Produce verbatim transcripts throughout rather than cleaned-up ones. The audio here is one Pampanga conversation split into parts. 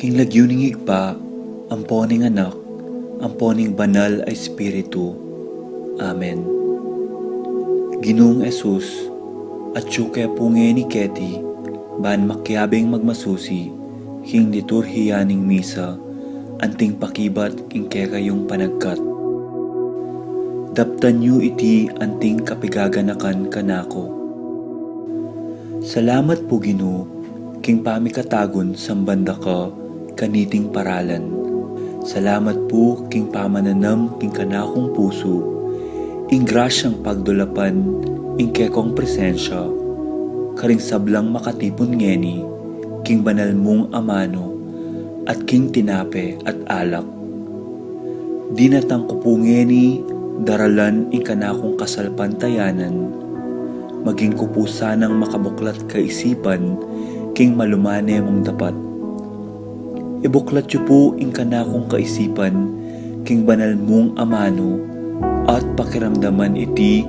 Ing lagyu ning Ibpa, ampo ning Anak, ampo ning Banal a Espiritu. Amen. Ginung Jesus, atyu ke pu ngeni keti, ban makiabing magmasusi king liturhiya ning misa, anting pakibat king kekayung panagkat. Daptan yu iti anting kapigaganakan kanaku. Salamat pu, Ginu, king pamikatagun samban da ka kaniting paralan. Salamat pu king pamananam king kanakung pusu ing grasyang pagdulapan ing kekong presensya karing sablang makatipun ngeni king banal mung amanu at king tinape at alak. Dinatang ku pu ngeni daralan ing kanakung kasalpantayanan, maging ku pu sanang makabuklat kaisipan king malumane mung dapat. Ibuklat yu pu ing kanakung kaisipan king banal mung amanu at pakiramdaman iti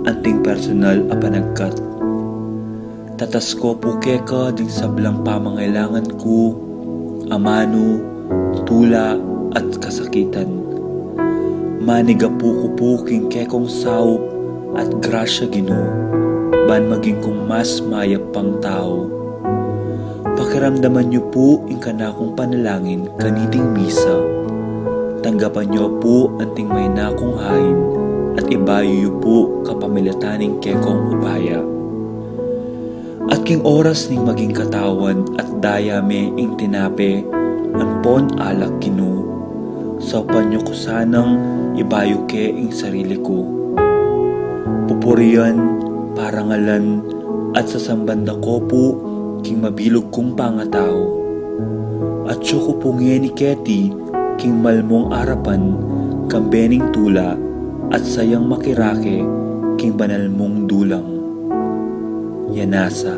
anting personal a panagkat. Tatas ku pu keka ding sablang pamangailangan ku, amanu, tula, at kasakitan. Manigapu ku pu king kekong saup at grasya, Ginu, ban maging kung mas mayap pang tau. Pakiramdaman yu pu ing kanakung panalangin kaniting misa. Tanggapan yu pu anting maina kung hain at ibayu yu pu kapamilatan ning kekong upaya. At king oras ning maging katawan at daya me ing tinape ampon alak, Ginu, saupan yu ku sanang ibayu ke ing sarili ku. Pupurian, parangalan, at sasamban da ku pu king mabilug kung pangatau. Atyu ku pu ngeni keti king malmung arapan kambe ning tula at sayang makirake king banal mung dulang. Yanasa.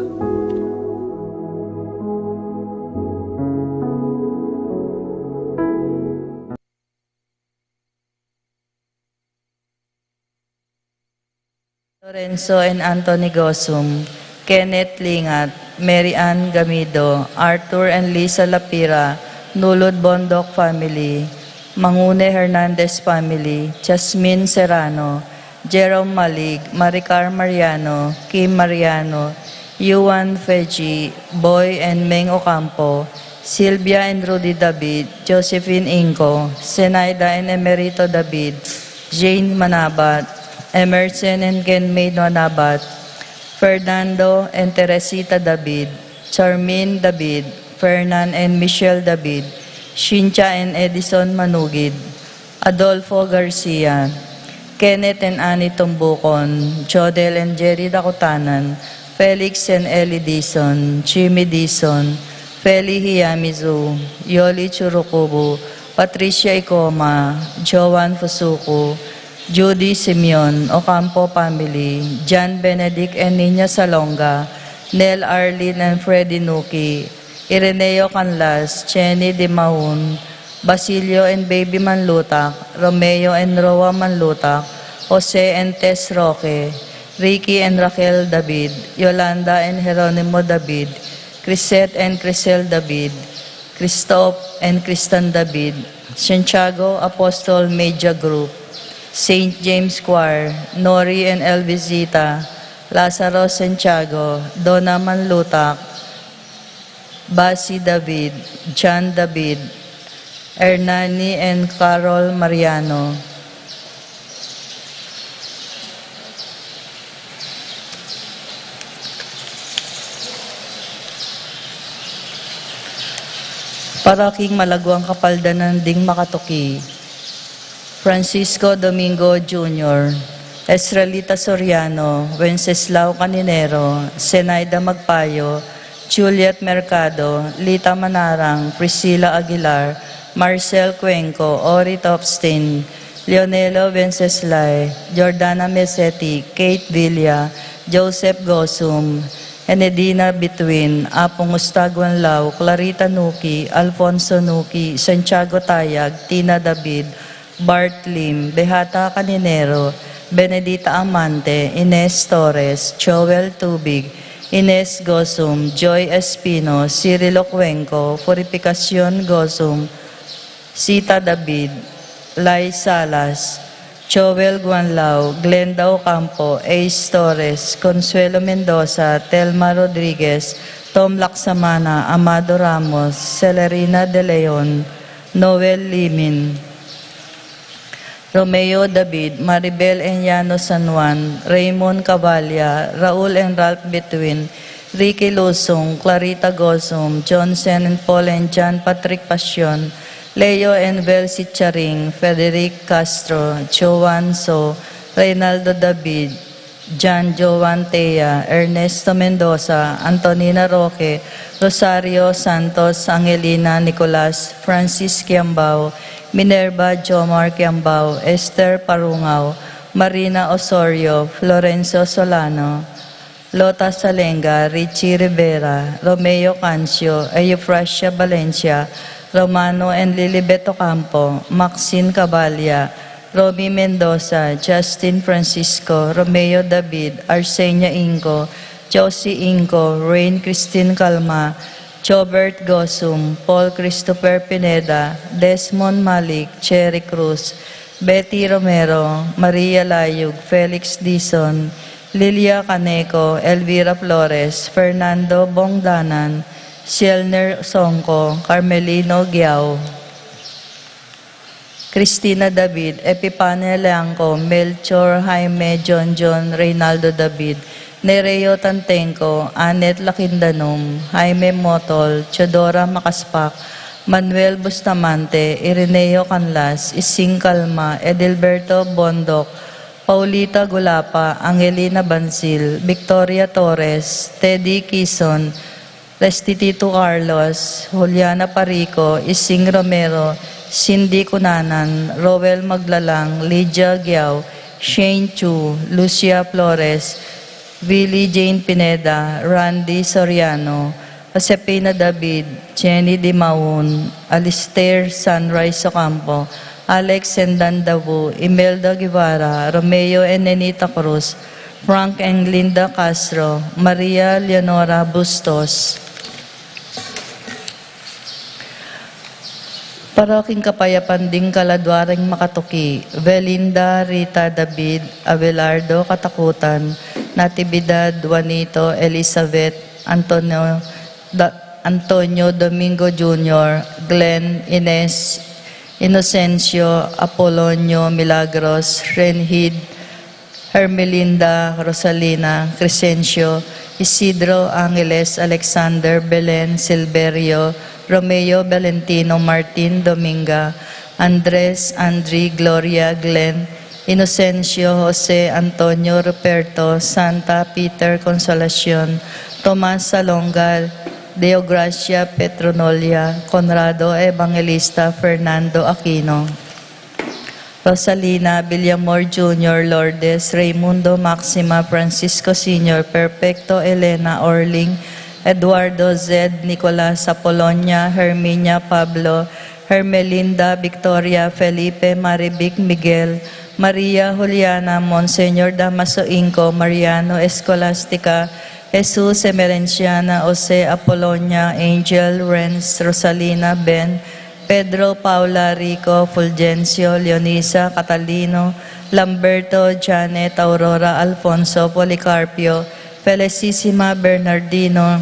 Lorenzo and Anthony Gosum, Kenneth Lingat, Mary Ann Gamido, Arthur and Lisa Lapira, Nulud Bondoc family, Mangune Hernandez family, Jasmine Serrano, Jerome Malig, Maricar Mariano, Kim Mariano, Yuan Feji, Boy and Meng Ocampo, Sylvia and Rudy David, Josephine Inco, Zenaida and Emerito David, Jane Manabat, Emerson and Kenmaid Manabat, Fernando and Teresita David, Charmaine David, Fernan and Michelle David, Cynthia and Edison Manugid, Adolfo Garcia, Kenneth and Annie Tumbucon, Jodel and Jerry Dakutanan, Felix and Ellie Dizon, Jimmy Dizon, Feli Hiyamizu, Yoli Churukubu, Patricia Icoma, Joan Fusuku, Judy Simeon, Ocampo family, John Benedict and Nina Salonga, Nel Arlene and Freddy Nuki, Ireneo Canlas, Jenny Dimaun, Basilio and Baby Manlutak, Romeo and Roa Manlutak, Jose and Tess Roque, Ricky and Raquel David, Yolanda and Jeronimo David, Crisette and Crisel David, Christoph and Kristan David, Santiago Apostol Media Group, Saint James Choir, Nori and Elvisita, Lazaro Santiago, Donna Manlutak, Basi David, John David, Hernani and Carol Mariano. Para king malaguang kapaldanan ding makatuki, Francisco Domingo Junior, Estrelita Soriano, Wenceslao Caninero, Zenaida Magpayo, Juliet Mercado, Lita Manarang, Priscilla Aguilar, Marcel Cuenco, Ori Topstin, Leonelo Wenceslao, Jordana Meseti, Kate Villa, Joseph Gosum, Enedina Bituin, Apung Ustaguan Lau, Clarita Nuki, Alfonso Nuki, Santiago Tayag, Tina David, Bart Lim, Behata Caninero, Benedita Amante, Ines Torres, Joel Tubig, Ines Gozum, Joy Espino, Cirilo Cuenco, Purificacion Gozum, Sita David, Lai Salas, Joel Guanlao, Glenda Ocampo, Ace Torres, Consuelo Mendoza, Telma Rodriguez, Tom Laksamana, Amado Ramos, Celerina De Leon, Noel Limin, Romeo David, Maribel Enyano San Juan, Raymond Cavalla, Raul and Ralph Betwin, Ricky Lusung, Clarita Gozum, Johnson and Paul and John Patrick Passion, Leo and Vel Sicharing, Frederick Castro, Joan So, Reynaldo David, John Joan Tea, Ernesto Mendoza, Antonina Roque, Rosario Santos, Angelina Nicolas, Francis Kiambao, Minerva Jomar Kiambao, Esther Parungao, Marina Osorio, Florencio Solano, Lota Salenga, Richie Rivera, Romeo Cancio, Eufrasia Valencia, Romano and Lilibet Ocampo, Maxine Cavalla, Romy Mendoza, Justin Francisco, Romeo David, Arsenia Inco, Josie Inco, Rain Christine Calma, Jobert Gosum, Paul Christopher Pineda, Desmond Malik, Cherry Cruz, Betty Romero, Maria Layug, Felix Dizon, Lilia Caneco, Elvira Flores, Fernando Bongdanan, Sielner Songco, Carmelino Giao, Cristina David, Epipania Leangco, Melchor, Jaime, John John, Reynaldo David, Nereo Tantengco, Annette Lakindanum, Jaime Motol, Teodora Macaspac, Manuel Bustamante, Ireneo Canlas, Ising Calma, Edilberto Bondoc, Paulita Gulapa, Angelina Bansil, Victoria Torres, Teddy Quizon, Restituto Carlos, Juliana Parico, Ising Romero, Cindy Cunanan, Roel Maglalang, Lydia Giao, Shane Chu, Lucia Flores, Willie Jane Pineda, Randy Soriano, Josefina David, Jenny Dimaun, Alistair Sunrise Ocampo, Alex Sendan Davu, Imelda Guevara, Romeo and Nenita Cruz, Frank and Linda Castro, Maria Leonora Bustos. Para king kapayapan ding kaladua ring makatuki, Velinda Rita David, Abelardo Katakutan, Natividad Juanito Elizabeth, Antonio, Da-, Antonio Domingo Junior, Glenn, Ines, Inocencio, Apolonio, Milagros, Renhid, Hermelinda, Rosalina, Crescencio, Isidro, Angeles, Alexander, Belen, Silverio, Romeo, Valentino, Martin, Dominga, Andres, Andri, Gloria, Glenn, Inocencio, Jose, Antonio, Ruperto, Santa, Peter, Consolacion, Tomas, Salonga, Deogracia, Petronolia, Conrado, Evangelista, Fernando, Aquino, Rosalina, Villamor Junior, Lourdes, Raimundo, Maxima, Francisco Senior, Perfecto, Elena, Orling, Eduardo, Zed, Nicolas, Apolonia, Herminia, Pablo, Hermelinda, Victoria, Felipe, Marivic, Miguel, Maria, Juliana, Monseñor Damaso Inco, Mariano, Escolastica, Jesus, Emerenciana, Jose, Apolonia, Angel, Renz, Rosalina, Ben, Pedro, Paula, Rico, Fulgencio, Leonisa, Catalino, Lamberto, Janet, Aurora, Alfonso, Policarpio, Felicissima, Bernardino,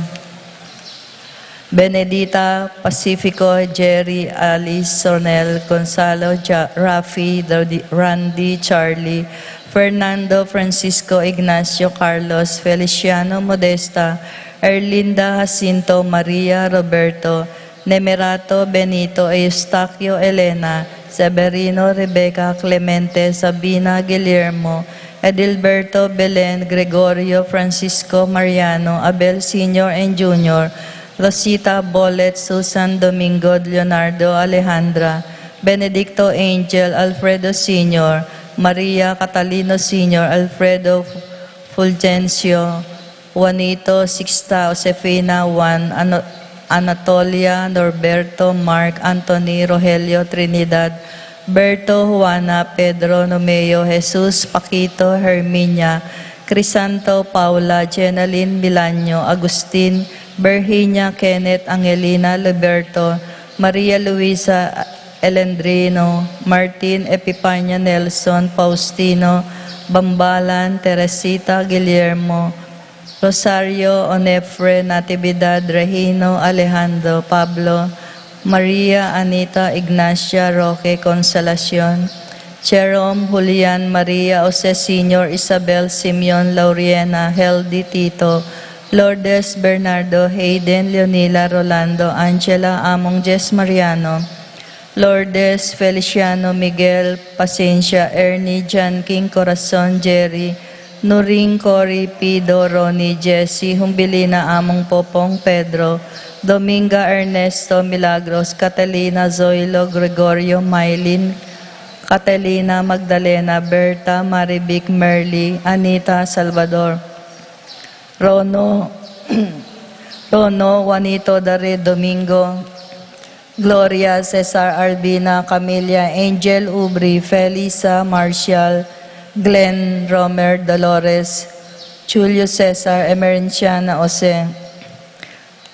Benedita, Pacifico, Jerry, Alice, Sonel, Gonzalo, Ja-, Rafi, Dodi-, Randy, Charlie, Fernando, Francisco, Ignacio, Carlos, Feliciano, Modesta, Erlinda, Jacinto, Maria, Roberto, Nemerato, Benito, Eustaquio, Elena, Severino, Rebecca, Clemente, Sabina, Guillermo, Edilberto, Belen, Gregorio, Francisco, Mariano, Abel Senior and Junior, Rosita, Bolet, Susan, Domingo, Leonardo, Alejandra, Benedicto, Angel, Alfredo Senior, Maria, Catalino Senior, Alfredo, Fulgencio, Juanito, Sixta, Josefina, Juan, Ano-, Anatolia, Norberto, Mark, Anthony, Rogelio, Trinidad, Berto, Juana, Pedro, Nomeo, Jesus, Paquito, Herminia, Crisanto, Paula, Jenalyn, Milanio, Agustin, Virginia, Kenneth, Angelina, Liberto, Maria Luisa, Elendrino, Martin, Epipania, Nelson, Faustino, Bambalan, Teresita, Guillermo, Rosario, Onefre, Natividad, Regino, Alejandro, Pablo, Maria, Anita, Ignacia, Roque, Consolacion, Jerome, Julian, Maria, Jose Senior, Isabel, Simeon, Lauriena, Heldy, Tito, Lourdes, Bernardo, Hayden, Leonila, Rolando, Angela, Among Jess Mariano, Lourdes, Feliciano, Miguel, Pasencia, Ernie, John King, Corazon, Jerry, Nuring, Cory, Pido, Ronnie, Jessie, Humbilina, Among Popong, Pedro, Dominga, Ernesto, Milagros, Catalina, Zoilo, Gregorio, Mylene, Catalina, Magdalena, Berta, Marivic, Merly, Anita, Salvador, Rono, Rono, Juanito, Dare, Domingo, Gloria, Cesar, Albina, Camilla, Angel, Ubri, Felisa, Marshall, Glenn, Romer, Dolores, Julio Cesar, Emerenciana, Jose,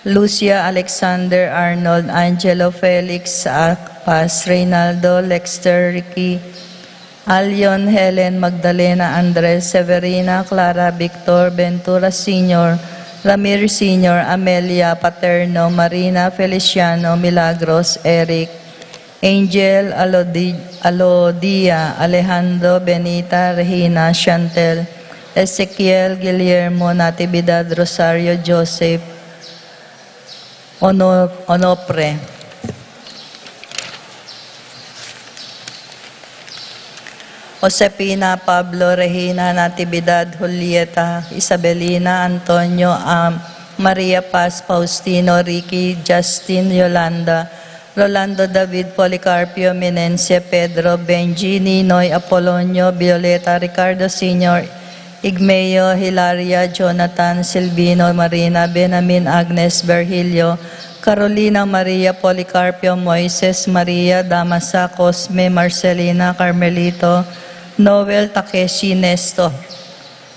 Lucia, Alexander, Arnold, Angelo, Felix, Akpas, Reynaldo, Lexter, Ricky, Alion, Helen, Magdalena, Andres, Severina, Clara, Victor, Ventura Senior, Ramir Senior, Amelia, Paterno, Marina, Feliciano, Milagros, Eric, Angel, Alodi-, Alodia, Alejandro, Benita, Regina, Chantel, Ezequiel, Guillermo, Natividad, Rosario, Joseph, Ono-, Onofre, Josefina, Pablo, Regina, Natividad, Julieta, Isabelina, Antonio, Am, Maria Paz, Faustino, Ricky, Justin, Yolanda, Rolando, David, Policarpio, Menencia, Pedro, Benji, Ninoy, Apolonio, Violeta, Ricardo Senior, Igmeo, Hilaria, Jonathan, Silvino, Marina, Benamin, Agnes, Virgilio, Carolina, Maria, Policarpio, Moises, Maria, Damasa, Cosme, Marcelina, Carmelito, Noel, Takeshi, Nesto,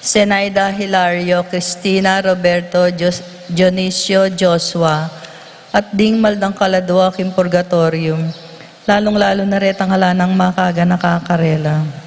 Zenaida, Hilario, Cristina, Roberto, Jos-, Dionisio, Joshua, at ding maldang kaladua king purgatorium, lalung-lalu na retang ala nang makaganaka karela.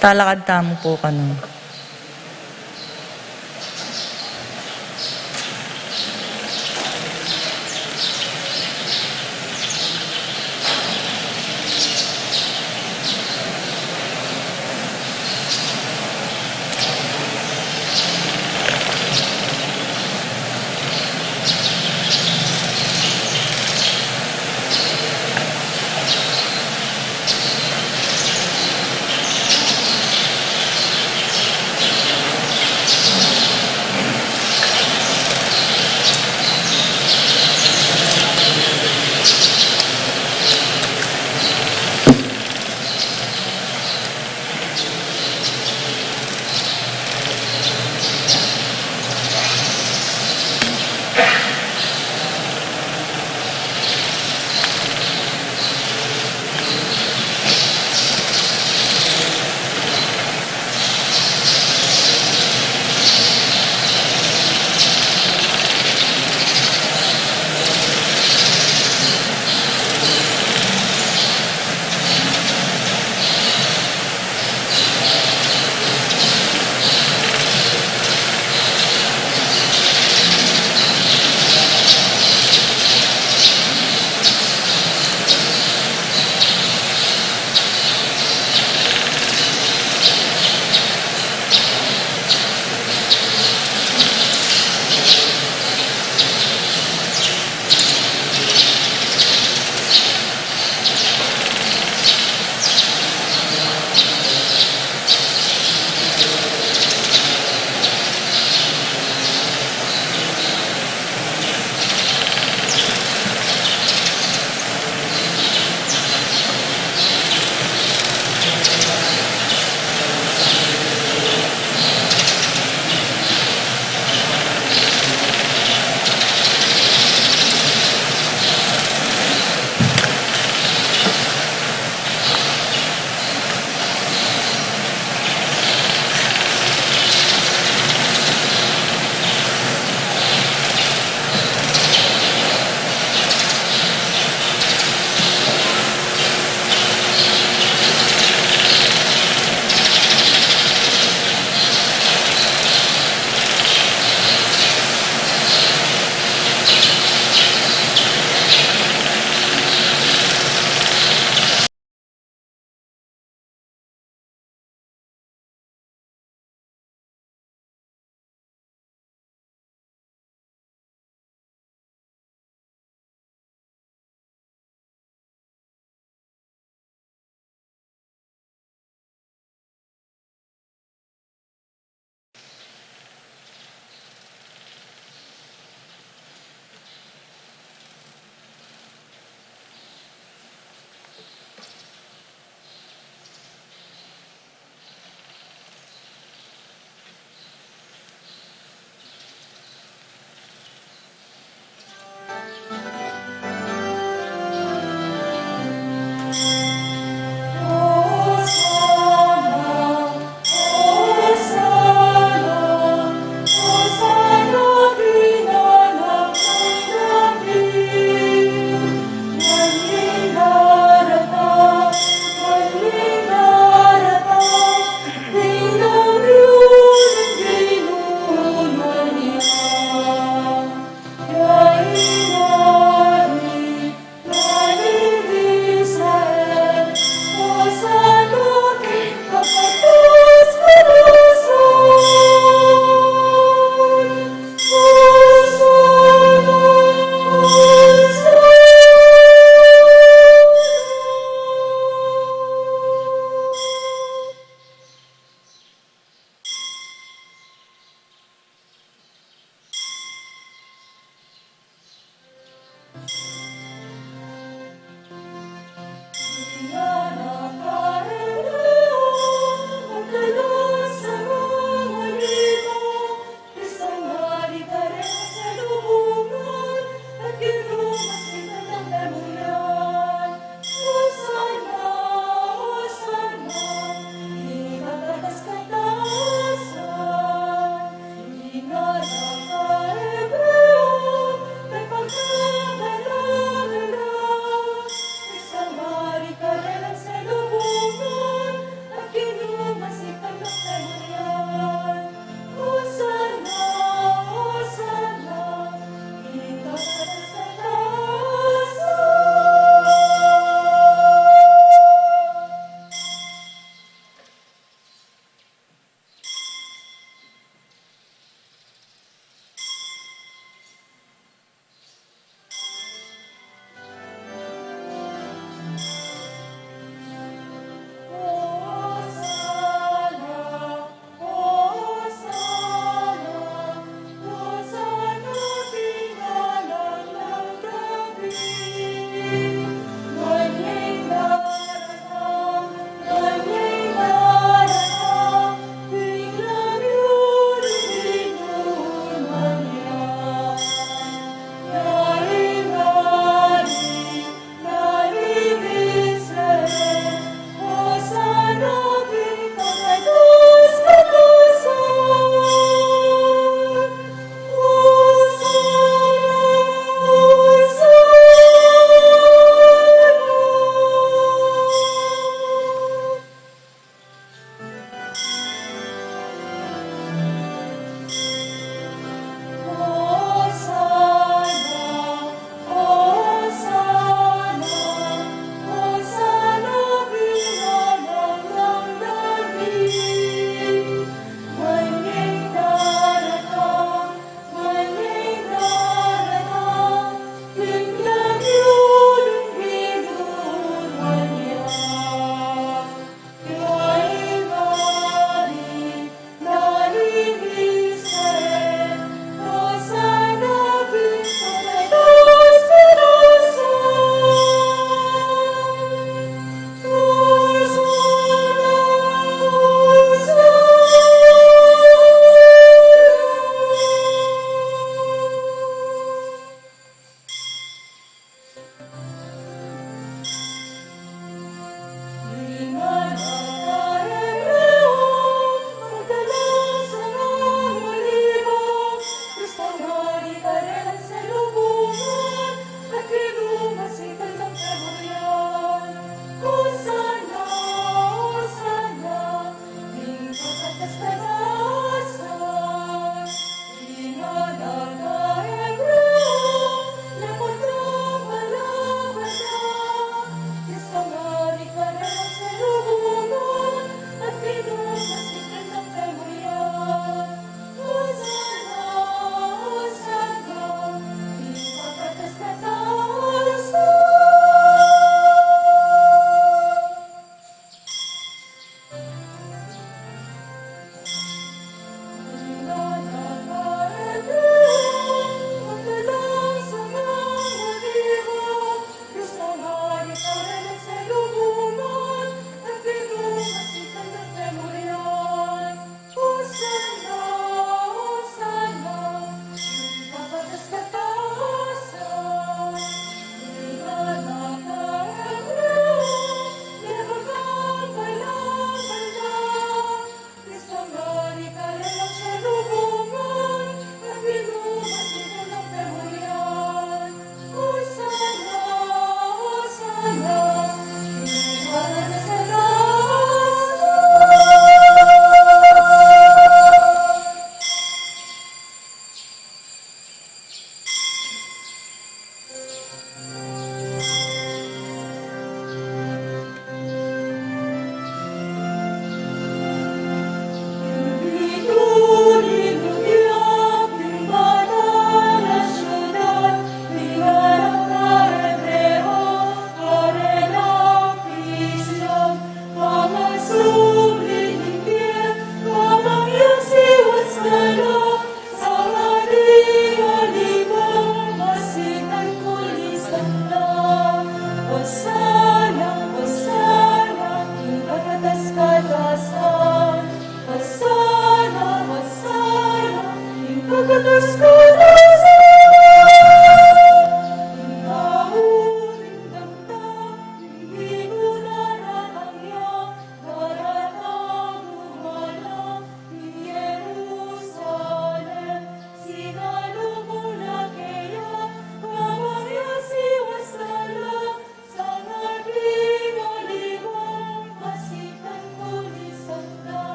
Talakad tamu pu kanu.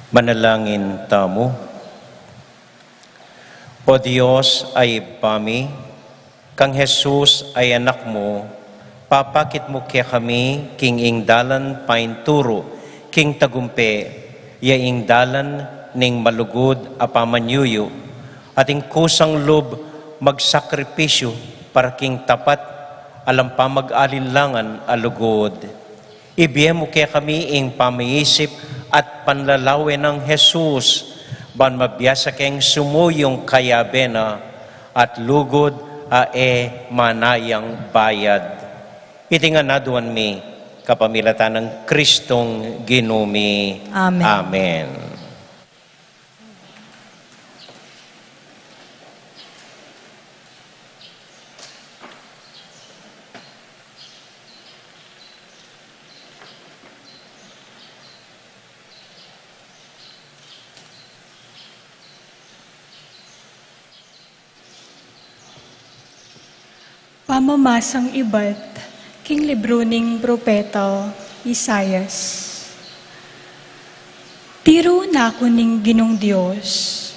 Manalangin tamu. O Dios a Ibpa mi, kang Jesus a Anak mu, papakit mu kekami king ing dalan painturu king tagumpe, ya ing dalan ning malugud a pamanyuyu, at ing kusang lub magsakripisyu para king tapat alang pamag-alinlangan a lugud. Ibie mu kekami ing pamiisip at panlalawe nang Jesus, ban mabiasa keng sumuyu king kayabe na at lugud a e manayang bayad. Iti ngan aduan mi kapamilatan nang Kristong Ginu mi. Amen. Amen. Pamamasang ibat king libru ning propeta Isaias. Tiru na ku ning Ginung Dios,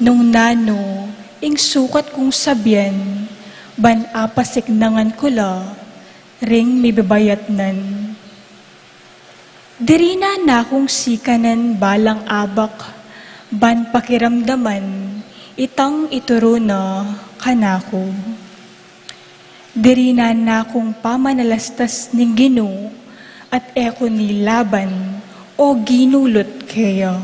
nung nanu ing sukat kung sabian, ban apasiknangan ku la ring mibibayatnan. Diri na nakung sikanan balang abak ban pakiramdaman itang ituru na kanaku. Diri na nakung pamanalastas ning Ginu at e ku nilaban o ginulut keya.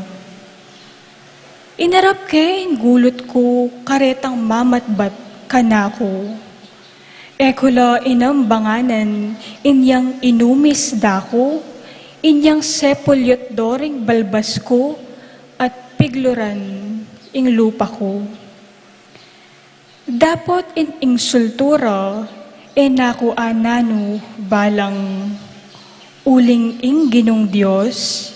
Inarap ke ing gulut ku karetang mamatbat kanaku. E ku la inambanganan inyang inumis da ku, inyang sepulyut do ring balbas ku, at pigluran ing lupa ku. Dapot ing insultu ra, e na ku ananu balang, uling ing Ginung Dios,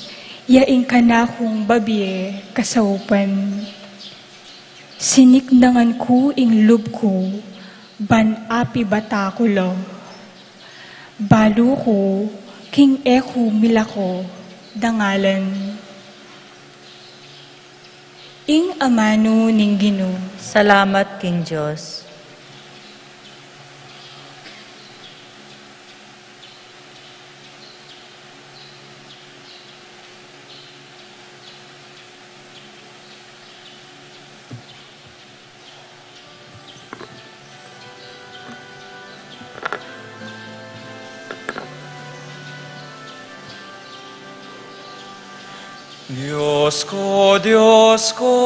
ya ing kanakung babie kasaupan. Siniknangan ku ing lub ku, ban apibata ku la. Balu ku king e ku milako dangalan. Ing amanu ning Ginu. Salamat king Dios. Dios ku, Dios ku,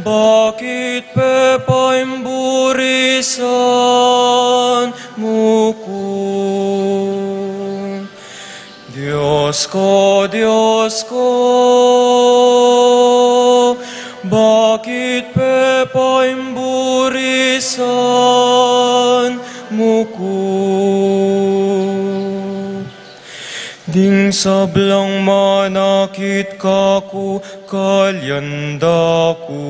bakit pepaimburisan mu ku? Dios ku, Dios ku, bakit pepaimburisan mu ku? Ding sablang manakit kaku, kalyan da ku.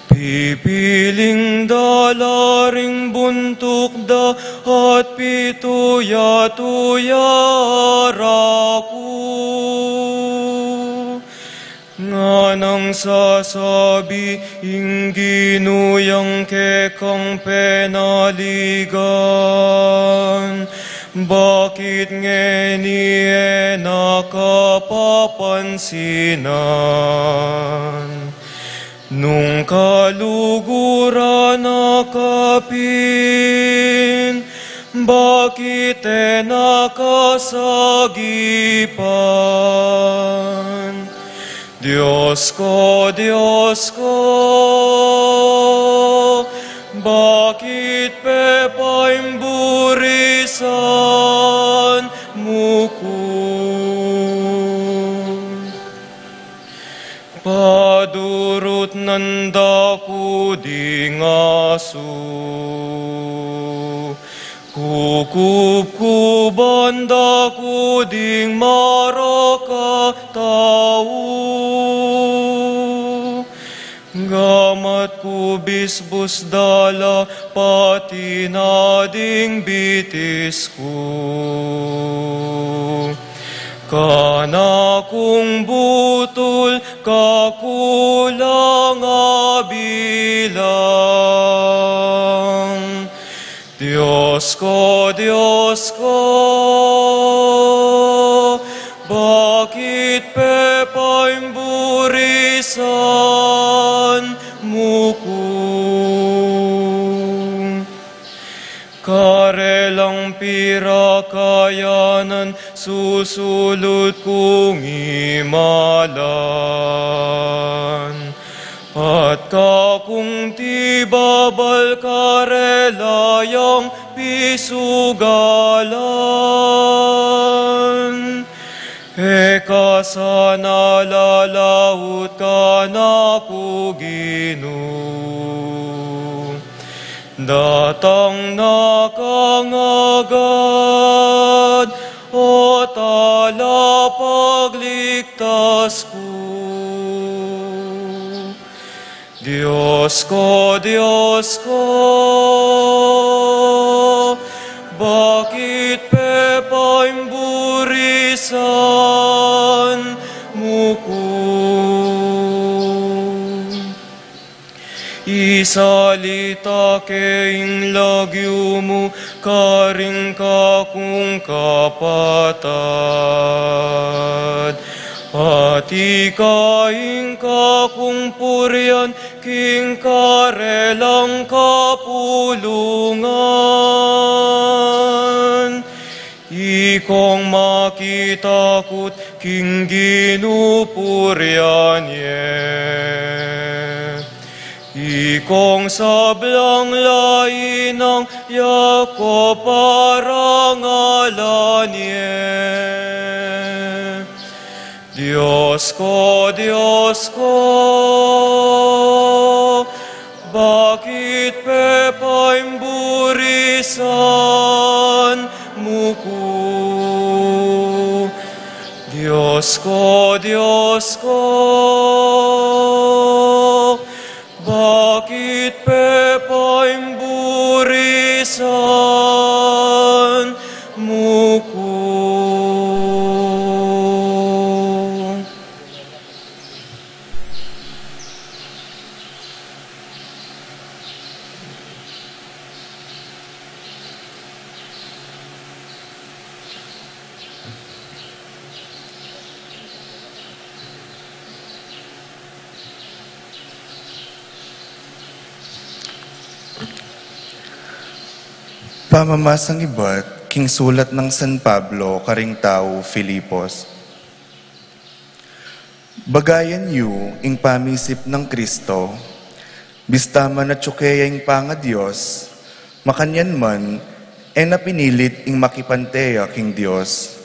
Pipiling da la ring buntuk da at pituya-tuya ra ku. Nganang sasabi ing Ginu yang kekang penaligan, bakit ngeni e na kapapansinan? Nung kaluguran na kapin, bakit e na kasagipan? Dios ku, Dios ku, bakit pepaimburisan mu ku? Padurutnan da ku ding asu, kukubkuban da ku ding marok a tau. Gamat ku bisbus da la pati na ding bitis ku. Kanakung butul kakulang a bilang. Dios ko, Dios ko, bakit pe paimburisan mu ku? Karelang pirakayanan susulut kung imalan, at kakung tibabal karela yang pisugalan. E ka sana lalaut kanaku, Ginu. Datang na kang agad, O Talapagligtas ku. Dios ko, Dios ko, bakit pe paimburisan mu ku? Isalita ke ing lagyu mu karing kakung kapatad, at ika ing kakung purian king karelang kapulungan. Ikong makitakut king Ginu, purian ye. Ikong sablang lainang ya ko, parangalan ye. Dios ko, Dios ko, bakit pe paimburisan mu ku? Dios ko, Dios ko, bakit pe paimburisan mu ku? Pamamasang ibat king sulat nang San Pablo karing tau Filipos. Bagayan yu ing pamisip nang Kristo, bista man atyu keya ing pangaDios, makanyan man, e na pinilit ing makipante ya king Dios.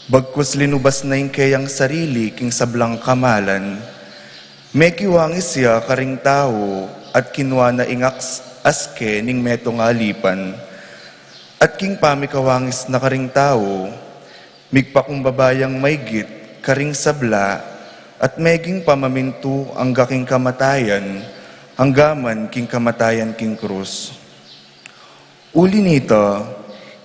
Bagkus linubas na ing keyang sarili king sablang kamalan. Mekiwangis ya karing tau at kinua na ing aks-, aske ning metung a alipan. At king pamikawangis na karing tau, migpakumbaba yang maigit karing sabla at meging pamamintu angga king kamatayan, angga man king kamatayan king krus. Uli nita,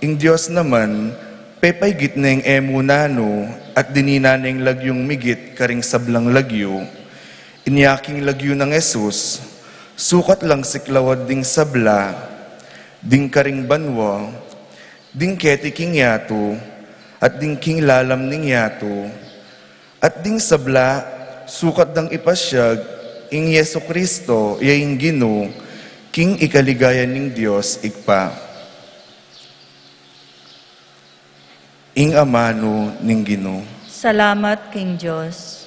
ing Dios naman, pepaigit na ing e mu nanu at dinina na ing lagyung migit karing sablang lagyu. Inya king lagyu nang Jesus, sukat lang siklawad ding sabla, ding karing banua, ding keti king yatu, at ding king lalam ning yatu, at ding sabla, sukat dang ipasiag ing Jesu-Cristo, ya ing Ginu, king ikaligaya ning Dios Ibpa. Ing amanu ning Ginu. Salamat king Dios.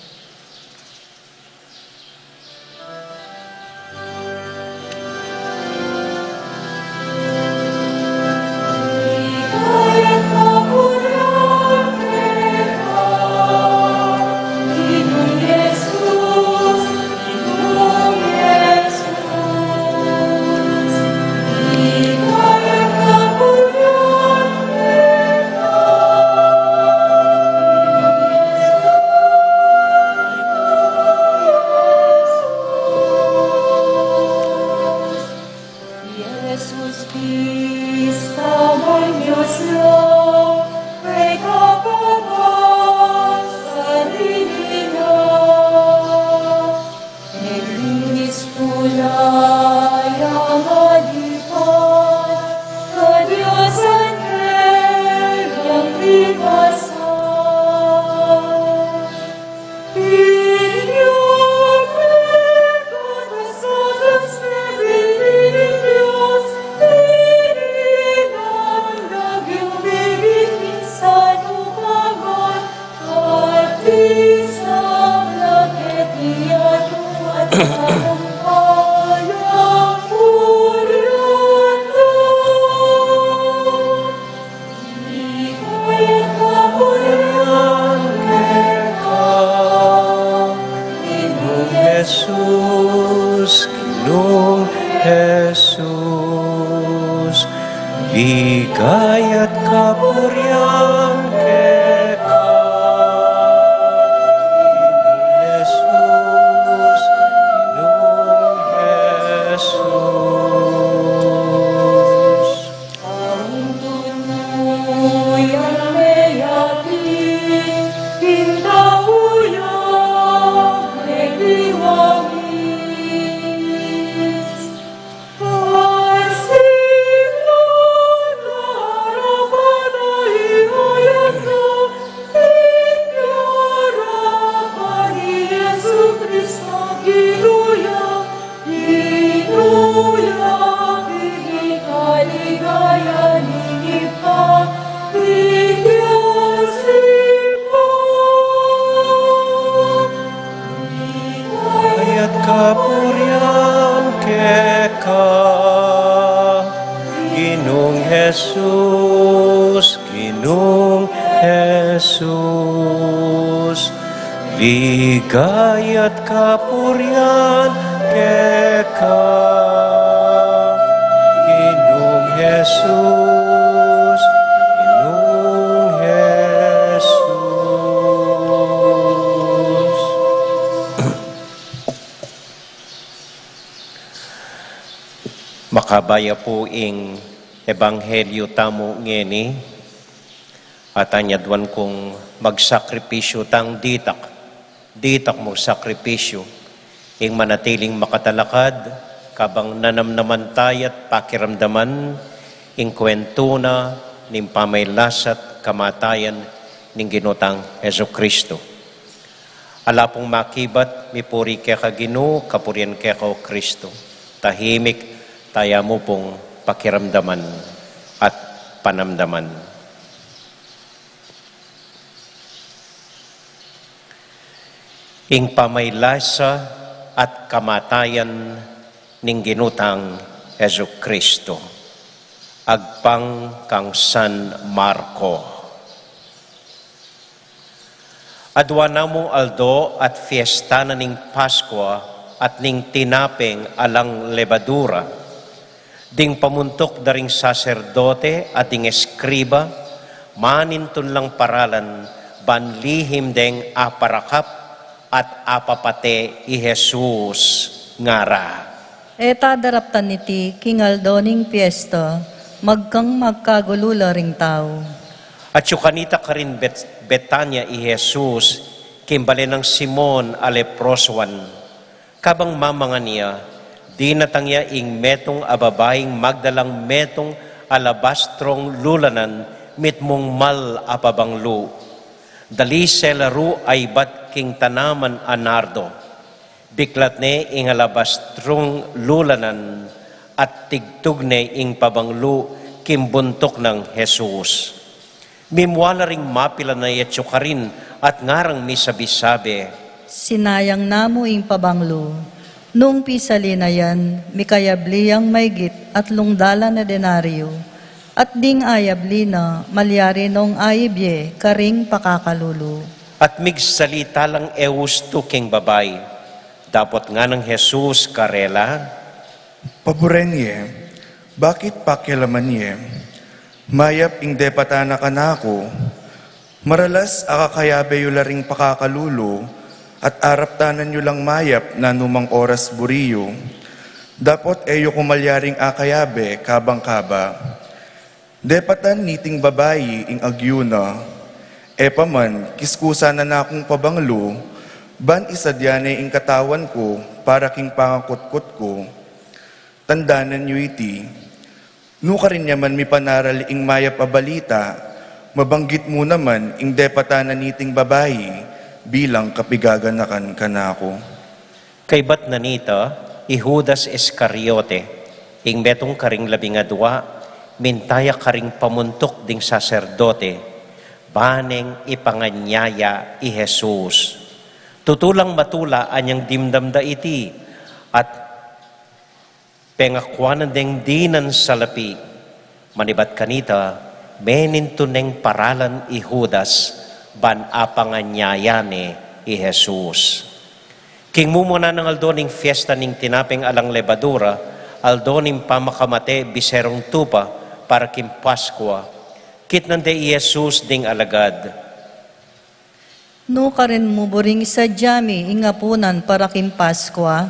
Jesus, Ginung Jesus, ligaya at kapurian keka. Ginung Jesus, Ginung Jesus. At kapurian keka, Ginung Jesus, Ginung Jesus, ligaya at kapurian keka. Ginung Jesus, Ginung Jesus. Makabaya pu ing ebanghelyu tamu ngeni, at anyaduan kung magsakripisyu tang ditak, ditak mung sakripisyu, ing manatiling makatalakad, kabang nanamnaman taya't pakiramdaman ing kuwentu na ning pamagkasakit at kamatayan ning Ginu tang Jesucristo. Ala pung makibat, mipuri keka Ginu, kapurian keka o Kristo. Tahimik, taya mu pung pakiramdaman at panamdaman. Ing pamagkasakit at kamatayan ning Ginu tang Jesucristo. Agpang kang San Marco. Adua na mung aldo at fiesta na ning Paskua at ning tinapeng alang lebadura. Ding pamuntuk da ring saserdote at ding eskriba, manintun lang paralan, ban lihim deng aparakap at apapate i Jesus, ngara. E ta daraptan iti king aldo ning piesta, magkang magkagulu la ring tau. Atyu kanita karin Bet-, Betania i Jesus, king bale nang Simon a leprosuan. Kabang mamangan ya, dinatang ya ing metung a babaing magdalang metung alabastrong lulanan mitmung mal a pabanglu. Dalisel a ru a ibat king tanaman a nardo. Biklat ne ing alabastrong lulanan at tigtug ne ing pabanglu king buntuk nang Jesus. Mimua la ring mapilan a atyu karin at ngarang misabi-sabi, "Sinayang na mu ing pabanglu. Nung pisali na yan, mikayabli yang maigit atlung dalan a denaryo, at ding ayabli na, malyari nong aibye karing pakakalulu." At migsalita lang e ustu king babai. Dapot nganang Jesus karela, "Paburen ye, bakit pakialaman ye? Mayap ing depatan na kanaku. Maralas akakayabe yu la ring pakakalulu, at araptanan yu lang mayap nanumang oras buri yu. Dapot e yu ku malyaring akayabe kabang kaba." Depatan niting babai ing agyu na. E pa man, kiskusan na nakung pabanglu, ban isadya ne ing katawan ku para king pangakutkut ku. Tandanan yu iti. Nukarin ya man mipanaral ing mayap a balita, mabanggit mu naman ing depatan na niting babai bilang kapigaganakan kanaku. Kaybat na nita, i Judas Iscariote, ing metung karing labing adua, minta ya karing pamuntuk ding saserdote, ban neng ipanganyaya i Jesus. Tutu lang matula anyang dimdam da iti, At pengakwanan deng dinan salapi, manibat kanita, menintu neng paralan i Judas, ban apanganyaya ne i Jesus. King mumuna nang aldo ning fiesta ning tinapeng alang lebadura, aldo ning pamakamate biserong tupa para king Paskua, kitnan de i Jesus ding alagad. Nu karin mu buring isadya mi ing apunan para king Paskua?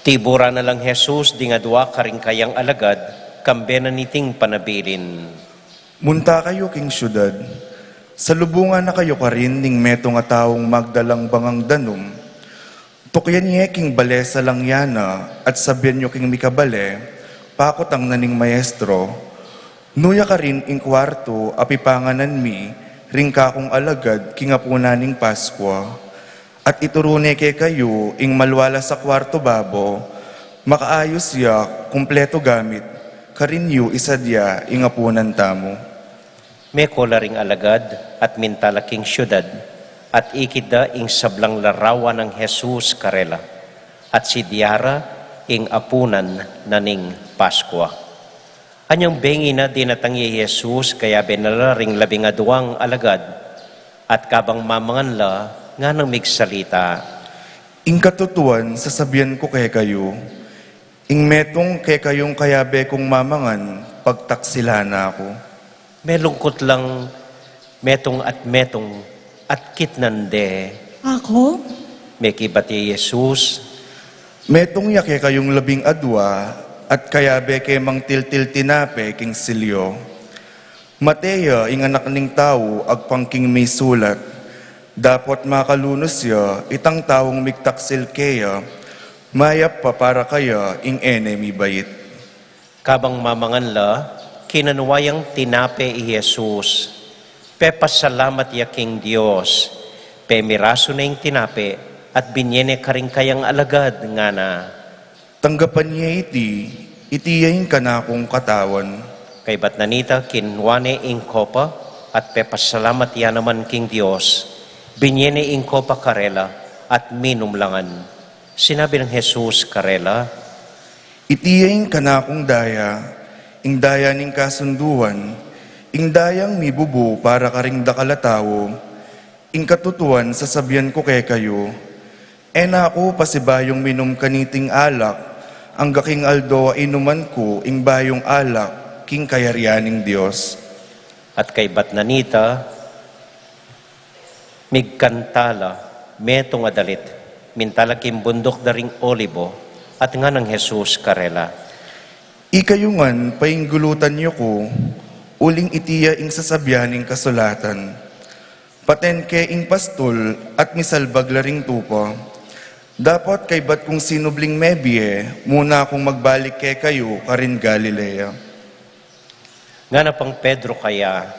Tibura na lang Jesus ding adua karing kayang alagad, kambe na niting panabilin. Munta kayu king siudad, salubungan na kayu karin ning metung a taung magdalang bangang danum. Tukyan ye king bale salang yana, at sabian yu king mikabale, pakutang na ning maestro, nu ya karin ing kwartu a pipanganan mi ring kakung alagad king apunan ning Paskua. At ituru ne kekayu ing malualas a kwartu babo, makaayus ya, kumpletu gamit, karin yu isadya ing apunan tamu. Meko la ring alagad at minta la king siudad, at ikit da ing sablang larawan nang Jesus karela, at sidya ra ing apunan na ning Paskua. Anyang bengi na dinatang ya i Jesus kayabe na la ring labing aduang alagad, at kabang mamangan la, nganang migsalita. Ing katutuan sasabian ku kekayu, ing metung kekayung kayabe kung mamangan, pagtaksilan na ku. Melungkut lang metung at metung, at kitnan de. Ako? Mekibat i Jesus. Metung ya kekayung labing adua, at kayabe ke mangtiltil tinape king silyo. Mate ya ing Anak ning Tau agpang king misulat, dapot makalunus ya itang taung migtaksil keya, mayap pa para kaya ing e ne mibait. Kabang mamangan la, kinanua yang tinape i Jesus, pepasalamat ya king Dios, pemirasu ne ing tinape, at binye ne karing kayang alagad, ngana. Tanggapan ye iti, iti ya ing kanakung katawan. Kaybat na nita, kinua ne ing kopa, at pepasalamat ya naman king Dios, binye ne ing kopa karela, at minum la ngan. Sinabi nang Jesus karela, Iti ya ing kanakung daya, ing daya ning kasunduan, ing dayang mibubu para karing dakal a tau. Ing katutuan sasabian ku kekayu, e na ku pasibayung minum kaniting alak, angga king aldo a inuman ku ing bayung alak king kayarian ning Dios. At kaybat na nita, migkanta la metung a dalit, minta la king bunduk da ring Olibo, at nganang Jesus karela. Ikayu ngan painggulutan yu ku, uling iti ya ing sasabian ning kasulatan. Paten ke ing pastul at misalbag la ring tupa. Dapot kaybat kung sinubling mebie, muna kung magbalik kekayu karin Galilea. Ngana pang Pedro kaya.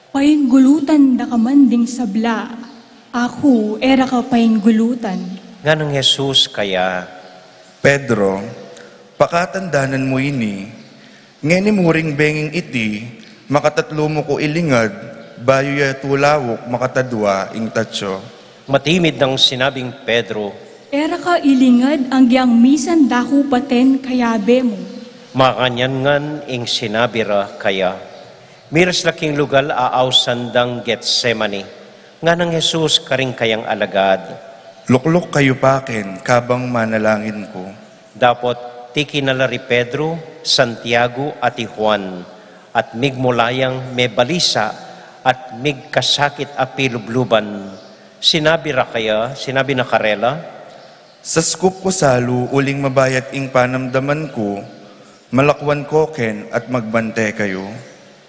Painggulutan da ka man ding sabla, aku e ra ka painggulutan. Nganang Jesus kaya. Pedro, pakatandanan mu ini, ngeni muring benging iti, makatatlu mu ku ilingad, bayu ya tulauk makatadua ing tatsu. Matimid nang sinabing Pedro. E ra ka ilingad anggyang misan da ku paten kayabe mu. Makanyan ngan ing sinabi ra kaya. Miras la king lugal a ausan dang Getsemani. Nganang Jesus karing kayang alagad. Lukluk kayu paken kabang manalangin ku. Dapot tiki na la ri Pedro, Santiago, at i Juan, at migmula yang mebalisa at migkasakit a pilubluban. Sinabi ra kaya, sinabi na karela. Saskup ku salu uling mabayat ing panamdaman ku, malakwan ko ken at magbante kayu.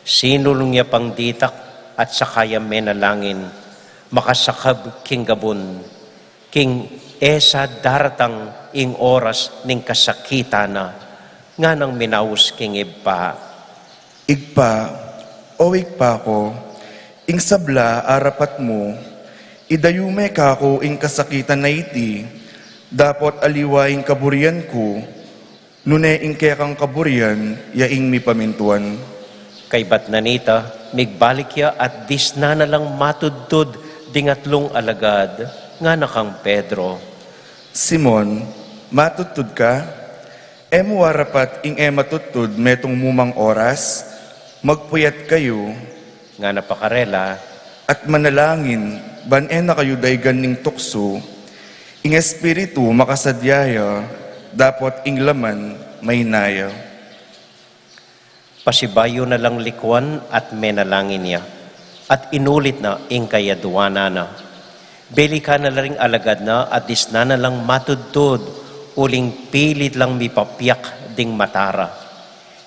Sinulung ya pang ditak at saka ya menalangin, makasakab king gabun, king e sa daratang ing oras ning kasakitan na, nganang minaus king Ibpa. Ibpa, o Ibpa ku, ing sabla arapat mu, idayu me kaku ing kasakitan a iti, dapot aliwa ing kaburian ku, nune ing kekang kaburian ya ing mipamintuan. Kaybat na nita, migbalik ya at disnan na lang matudtud ding atlung alagad, ngana kang Pedro. Simon, Matudtud ka? E mu warapat ing e matudtud metung mumang oras? Magpuyat kayu, ngana pa karela, at manalangin, ban e na kayu daygan ning tuksu. Ing espiritu makasadya ya, dapot ing laman maina ya. Pasibayu na lang likuan at menalangin ya, at inulit na ing kayaduanan na. Belikan na la ring alagad na at disnan na lang matudtud, uling pilit lang mipapiak ding mata ra.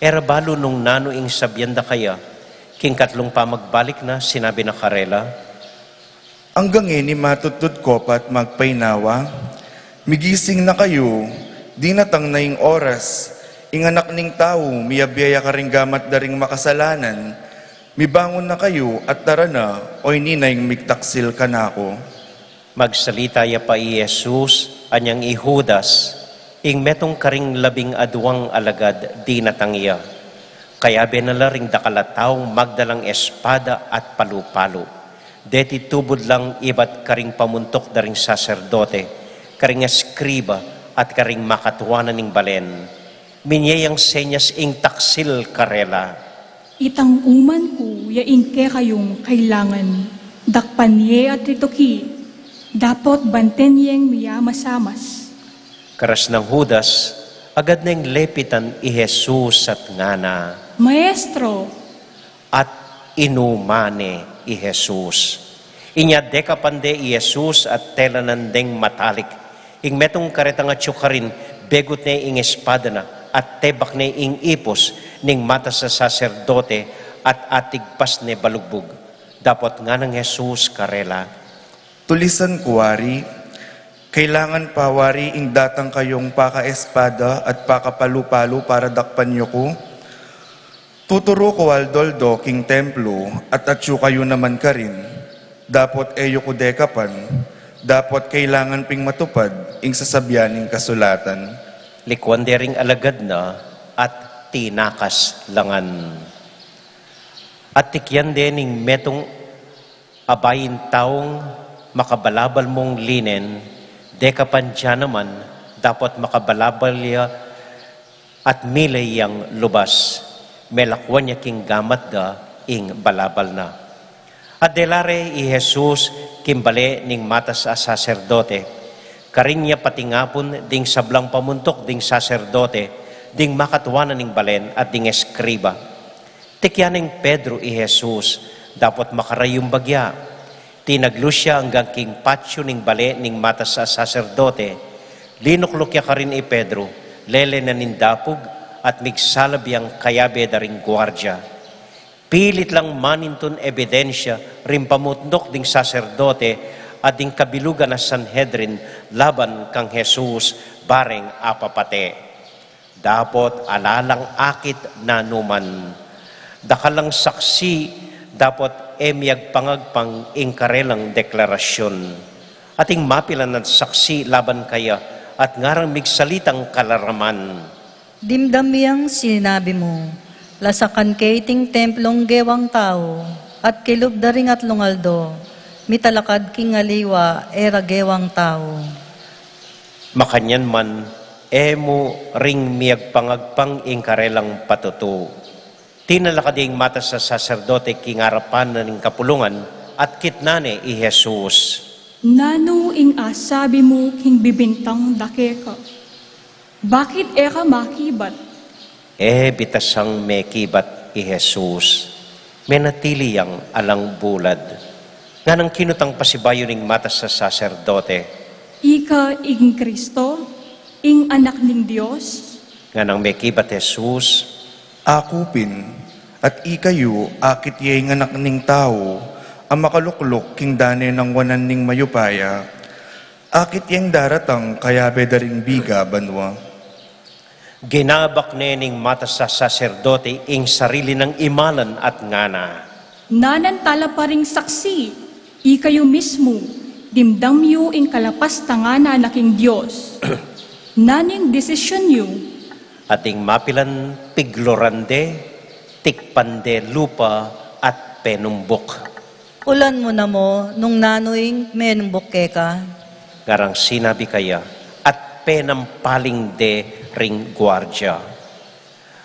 E ra balu nung nanu ing sabian da kaya. King katlung pamagbalik na, sinabi na karela, anggang ngeni matudtud ko pa at magpainawa? Migising na kayu, dinatang na ing oras. Ing Anak ning Tau miyabie ya karing gamat da ring makasalanan. Mibangun na kayu at tara na, oyni na ing migtaksil kanaku. Magsalita ya pa i Jesus, anyang i Judas, ing metung karing labing aduang alagad, dinatang ya. Kayabe na la ring dakal a taung magdalang espada at palu-palu. Deti tubud lang ibat karing pamuntuk da ring saserdote, karing eskriba, at karing makatuanan ning balen. Minie yang senyas ing taksil karela, itang uman ku ya ing kekayung kailangan. Dakpan ye at rituki, dapot banten yeng miyamasamas. Karas nang Judas, agad neng lepitan i Jesus at ngana, Maestro! At inuman ne i Jesus. Inya dekapan de i Jesus at telanan deng matalik. Ing metung karetang atyu karin, begut ne ing espada na, at tebak ne ing ipus ning matas a saserdote, at atigpas ne balugbug. Dapot nganang Jesus karela, tulisan ku wari? Kailangan pa wari ing datang kayung pakaespada at pakapalu-palu para dakpan yu ku? Tuturu ku aldo-aldo king templo, at atyu kayu naman karin. Dapot e yu ku dekapan, dapot kailangan ping matupad ing sasabian ning kasulatan. Likuan de ring alagad na at tinakas la ngan. At tikian de ning metung a bayin taung makabalabal mung linen, dekapan ya naman, dapot makabalabal ya at mile yang lubas. Melakuan ya king gamat da ing balabal na. At dela re i Jesus king bale ning matas a saserdote. Karin ya patingapun ding sablang pamuntuk ding saserdote, ding makatuanan ning balen at ding eskriba. Tikian neng Pedro i Jesus, dapot makarayumbag ya. Tinaglus ya anggang king patyu ning bale ning matas a saserdote. Linukluk ya karin i Pedro, lele na ning dapug, at migsalab yang kayabe da ring guardia. Pilit lang manintun ebidensya ring pamuntuk ding saserdote at ding kabilugan a Sanhedrin laban kang Jesus, bareng apapate. Dapot ala lang akit nanuman. Dakal lang saksi, dapot e miyagpangagpang ing karelang deklarasyun. Ating mapilan a saksi laban kaya, at ngarang migsalitang kalaraman. Dimdam yang sinabi mu, lasakan ke iting templong gewang tau, at kilub da ring atlung aldo, mitalakad king aliwa e ra gewang tau. Makanyan man, e mu ring miyagpangagpang ing karelang patutu. Tinalakad ya ing matas a saserdote king arapan na ning kapulungan, at kitnan ne i Jesus. Nanu ing asabi mu king bibintang da keka? Bakit e ka makibat? E bitasang mekibat i Jesus. Menatili yang alang bulad. Nganang kinutang pasibayu ning matas a saserdote, ika ing Kristo, ing Anak ning Dios? Nganang mekibat Jesus, aku pin. At ikayu, akit ye ing Anak ning Tau a makalukluk king dane nang wanan ning mayupaya? Akit yeng daratang kayabe da ring biga banua? Ginabak ne ning matas a saserdote ing sarili nang imalan at ngana, nanan tala pa ring saksi, ikayu mismu, dimdam yu ing kalapastangan na king Dios. Nanu ing desisyun yu? Ating mapilan pigluran de, tikpan de lupa at penumbuk. Ulan mu na mo nung nanu ing menumbuk keka? Ngarang sinabi kaya, at penampaling de ring guardia.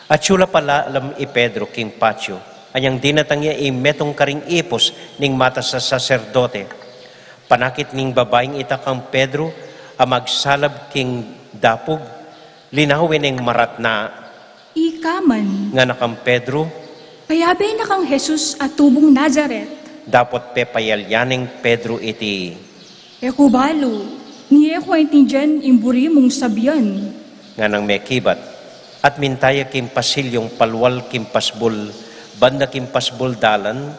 Atyu la palalam i Pedro king patyu, anyang dinatang ya ing metung karing ipus ning matas a saserdote. Panakit ning babaing ita kang Pedro a magsalab king dapug, linawen neng maratna. Ika man, ngana kang Pedro. Kayabe na kang Jesus a tubung Nazaret. Dapot pepayalya neng Pedro iti. E ku balu, ni e ku aintindian ing buri mung sabian. Nganang mekibat, at minta ya king pasilyung palual king pasbul, banda king pasbul dalan,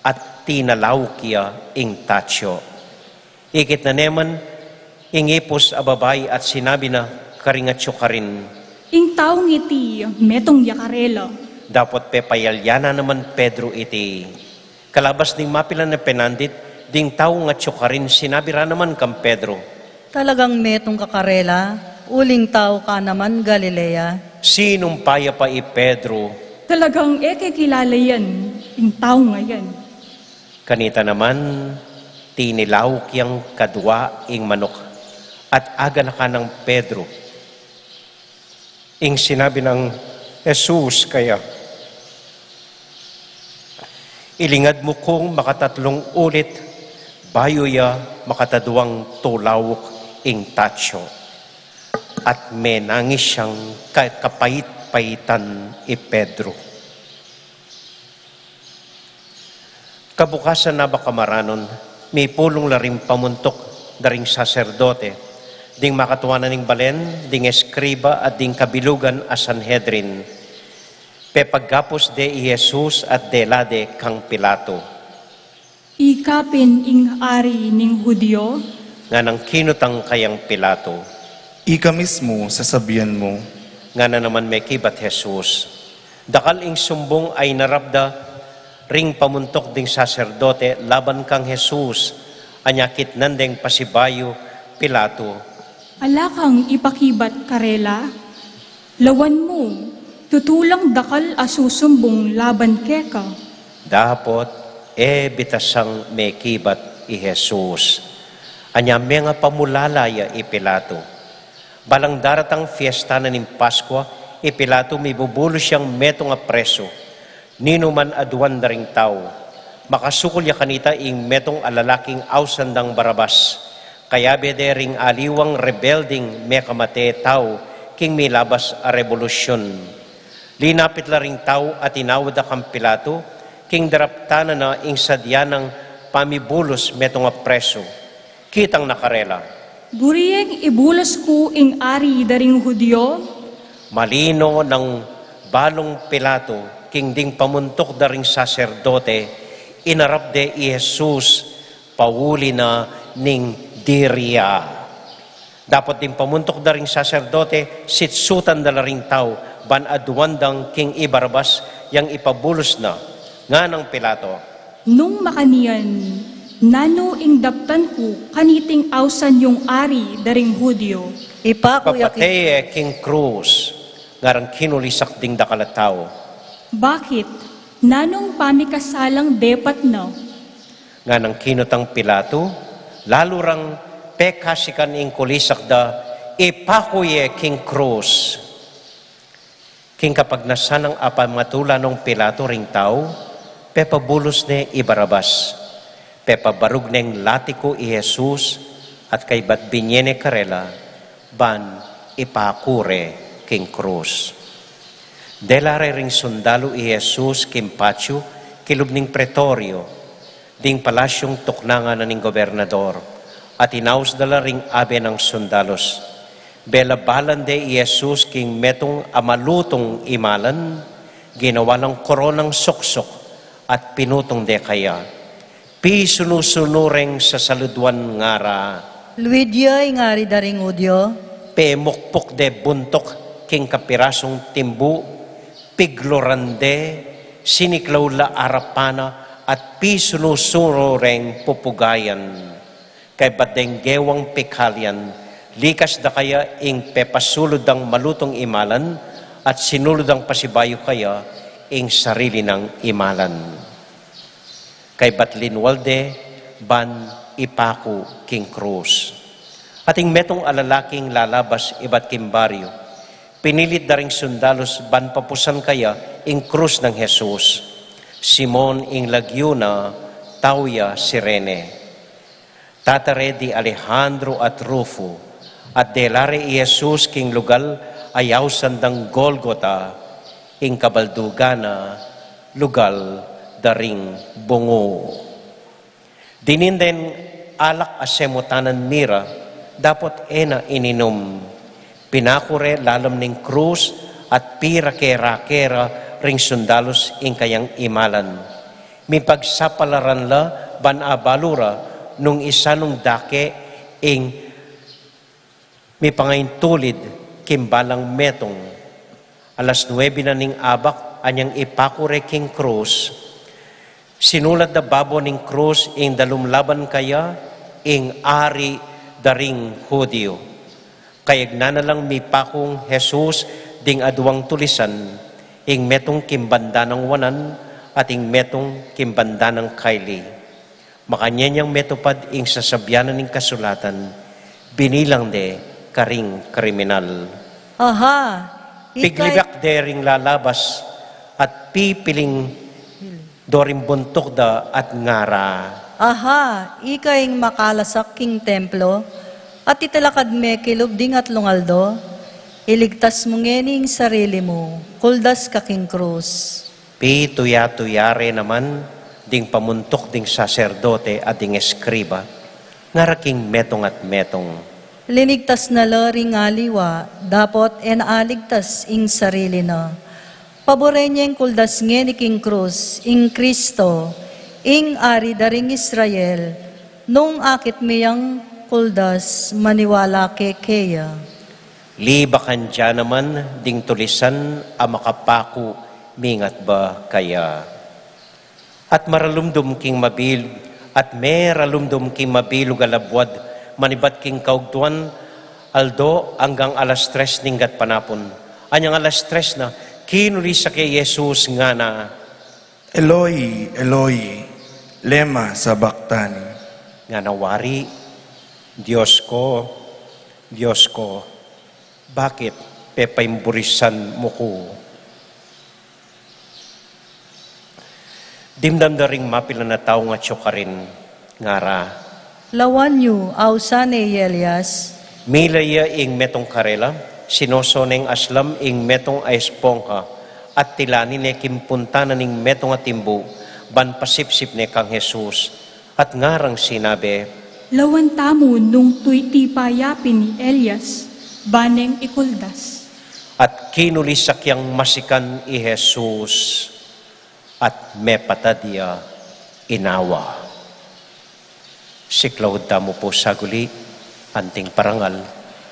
at tinalauk ya ing tatyu. Ikit na ne man ing ipus a babai at sinabi na karing atyu karin. Ing taung iti, metung ya karela. Dapot pepayalya na naman Pedro iti. Kalabas ning mapilan a penandit, ding taung atyu karin sinabi ra naman kang Pedro. Talagang metung ka karela, uling tau ka naman Galilea. Sinumpa ya pa i Pedro. Talagang e ke kilala yan, ing taung a yan. Kanita naman, tinilauk yang kadua ing manuk, at aganakan nang Pedro. Ing sinabi nang Jesus kaya, ilingad mu kung makatatlung ulit, bayu ya makataduang tulauk ing tatyu. At menangis yang ka-, kapait-paitan i Pedro. Kabukasan na ba kamaranon, mipulung la ring pamuntuk da ring saserdote, ding makatuanan ning balen, ding eskriba, at ding kabilugan a Sanhedrin. Pepagkapus de i Jesus at dela de kang Pilato. Ika pin ing ari ning Judio? Nganang kinutang kayang Pilato. Ika mismu, sasabian mu. Ngana naman mekibat Jesus. Dakal ing sumbung a inarap da ring pamuntuk ding saserdote laban kang Jesus, anya kitnan deng pasibayu Pilato. Ala kang ipakibat karela? Lawan mu, tutu lang dakal a susumbung laban keka. Dapot, e bitasang mekibat i Jesus. Anya menga pamulala ya i Pilato. Balang daratang fiesta na ning Paskua, i Pilato mibubulus yang metung a presu. Ninu man aduan da ring tau, makasukul ya kanita ing metung a lalaking ausan dang Barabas. Kayabe de ring aliwang rebelding mekamate tau king milabas a rebolusyun. Linapit la ring tau at tinawad da kang Pilato, king daraptan na ing sadya nang pamibulus metung a presu. Kitang na karela. Buri yeng ibulus ku ing ari da ring Judio? Malino nang balung Pilato, king ding pamuntuk da ring saserdote, inarap de i Jesus, pauli na ning diria. Dapot ding pamuntuk da ring saserdote, sitsutan da la ring tau, ban aduan dang king i Barabas yang ipabulus na. Nganang Pilato. Nung makanyan, nanu ing daptan ku kaniting ausan yung ari da ring Judio? Ipaku ya ki- Papateye king krus, ngarang kinulisak ding dakal a tau. Bakit? Nanung pamikasalang depat na? Nganang kinutang Pilato, lalu rang pekasikan ing kulisak da, ipaku ye king krus. King kapagnasan nang apamatula nong Pilato ring tau, pepabulus ne i Barabas, pepabarug neng latiku i Jesus, at kaybat binye ne karela, ban ipaku re king krus. Dela re ring sundalu i Jesus king patyu, kilub ning pretorio, ding palasyung tuknangan na ning gobernador, at inaus da la ring abe nang sundalus. Belabalan de i Jesus king metung a malutung imalan, ginawa lang koronang suksuk, at pinutung de kaya. Pisunu-sunu reng sasaluduan ngara. Luid ya ing ari da ring Judio? Pemukpuk de buntuk king kapirasung timbu, pigluran de, siniklaw la arapan na, at pisunu-sunu reng pupugayan. Kaybat deng gewang pikalian, likas da kaya ing pepasulud dang malutung imalan, at sinulud dang pasibayu kaya ing sarili nang imalan. Kaybat linual de ban ipaku king krus. Ating metung a lalaking lalabas ibat king baryu. Pinilit da ring sundalus ban papusan kaya ing krus nang Jesus. Simon ing lagyu na, tau ya Cirene. Tatare di Alejandro at Rufo, at dela re i Jesus king lugal a ausan dang Golgota, ing kabaldugan na lugal da ring bungu. Dinin deng alak a semutanan mira, dapot e na ininum. Pinaku re lalam ning krus at pirake-rake ra ring sundalus ing kayang imalan. Mipagsapalaran la ban abalu ra nung isanung dake ing mipangaintulid king balang metung. Alas nuebe na ning abak anyang ipaku re king krus. Sinulat da babo ning krus ing dalum laban kaya ing ari da ring Judio. Kayagnan na lang mipakung Jesus ding aduang tulisan, ing metung king banda nang wanan at ing metung king banda nang kaili. Makanyan yang metupad ing sasabian na ning kasulatan, binilang de karing kriminal. Aha, ika Piglibak de ring lalabas at pipiling do ring buntuk da at ngara. Aha, ika ing makalasak king templo, at italakad me kilub ding atlung aldo, iligtas mu ngeni ing sarili mu, kuldas ka king krus. Pituya-tuya re naman ding pamuntuk ding saserdote at ding eskriba, ngara king metung at metung. Linigtas na la ring aliwa, dapot e na aligtas ing sarili na. Paburen yeng kuldas ngeni king krus, ing Kristo, ing Ari da ring Israel, nung akit mi yang kuldas, maniwala ke keya. Libakan ja naman ding tulisan a makapaku mingat ba kaya. At maralumdum king mabil-, at meralumdum king mabilug a labuad, manibat king kaugtuan aldo anggang alas tres ning gatpanapun. Anyang alas tres na, kinulisak ya i Jesus ngana, "Eloi, Eloi, lema sabachthani?" Ngana wari, "Dios ko, Dios ko, bakit pepaimburisan mu ku?" Dimdam da ring mapilan a tau ngan atyu karin, ngara, "Lawan yu, ausan ne i Elias?" Mila ya ing metung karela, sinoso neng aslam ing metung a espongha, at tilanin ne king punta na ning metung a timbu, ban pasipsip ne kang Jesus. At ngarang sinabi, "Lawan tamu nung tuytipa ya pin i Elias, ba neng ikuldas." At kinulisak yang masikan i Jesus, at mepatad ya inawa. Siklaud tamu pu saguli, anting parangal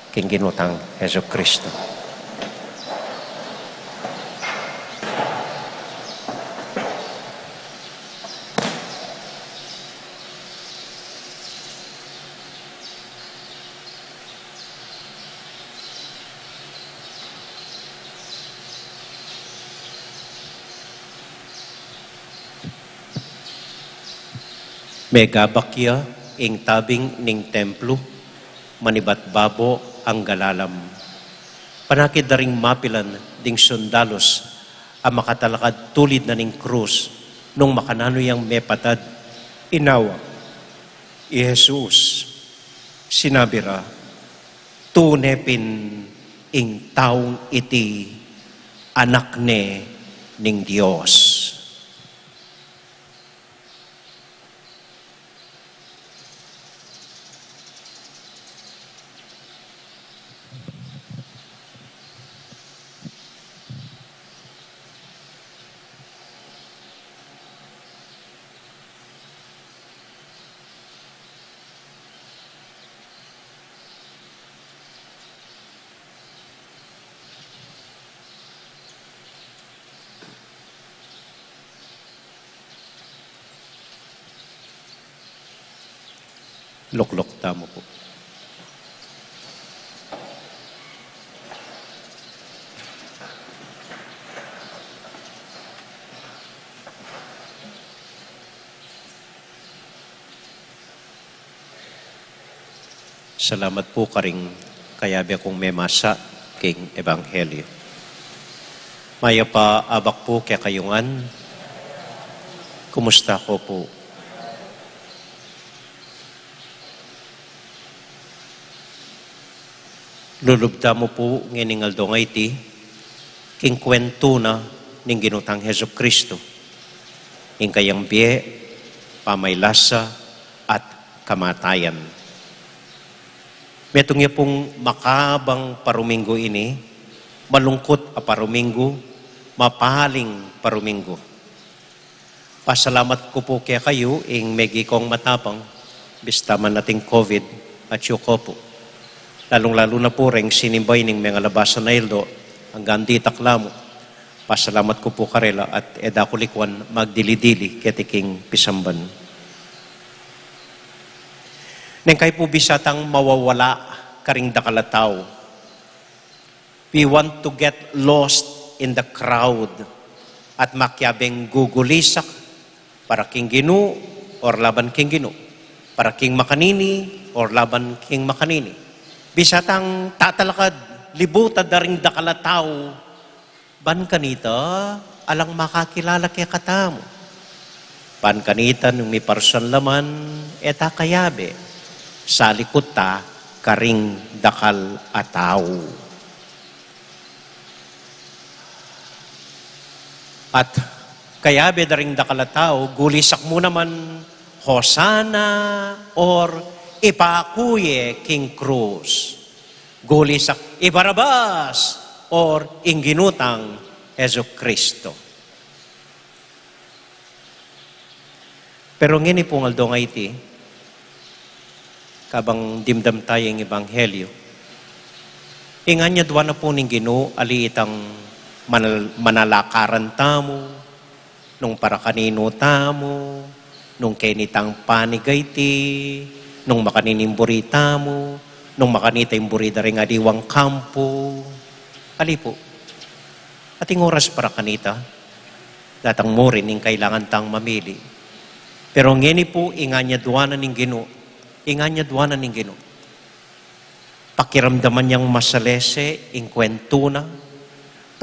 king Ginu tang Jesucristo. Megabak ya ing tabing ning templo, manibat babo angga lalam. Panakit da ring mapilan ding sundalus a makatalakad tulid na ning krus, nung makananu yang mepatad inawa i Jesus. Sinabi ra, "Tune pin ing taung iti Anak ne ning Dios." Lukluk tamu pu. Salamat pu karing kayabe kung memasa king ebanghelyo. Mayap a abak pu kekayu ngan. Kumusta ko pu? Lulub tamu pu ngening aldo a iti king kwentu na ning Ginu tang Jesucristo, ing kayang bie, pamaylasa, at kamatayan. Metung ya pung makabang paruminggu ini, malungkut a paruminggu, mapaling paruminggu. Pasalamat ku pu kekayu ing megi kong matapang, bista man ating COVID, atyu ko pu. Lalung-lalu na pu reng sinimba ining mengalabasan a aldo, anggang ditak la mu. Pasalamat ku pu karela at e da ku likuan magdili-dili keti king pisamban. Neng kayu pu bisa tang mawawala karing dakal a tau. We want to get lost in the crowd at makiabeng gugulisak para king Ginu or laban king Ginu, para king makanini or laban king makanini. Bisa tang tatalakad, libutad da ring dakal a tau, ban kanita alang makakilala kekatamu. Ban kanita nung miparsan la man, e ta kayabe, salikut ta karing dakal a tau. At kayabe da ring dakal a tau, gulisak mu naman, "Hosanna," or "Ipaku ye king krus." Gulisak, "I Barabas," or "Ing Ginu tang Jesucristo." Pero ngeni pung aldo a iti, kabang dimdam taya ing ebanghelyo, ing anyadwan na pu ning Ginu, ali itang manal-, manalakaran tamu, nung para kaninu tamu, nung keni tang panig a iti, nung makanini ing buri tamu, nung makanita ing buri da ring aliwang kampu. Ali pu, ating oras para kanita, datang murin ing kailangan tang mamili. Pero ngeni pu, ing anyadwan na ning Ginu, ing anyadwan na ning Ginu. Pakiramdaman yang masalese ing kwentu na,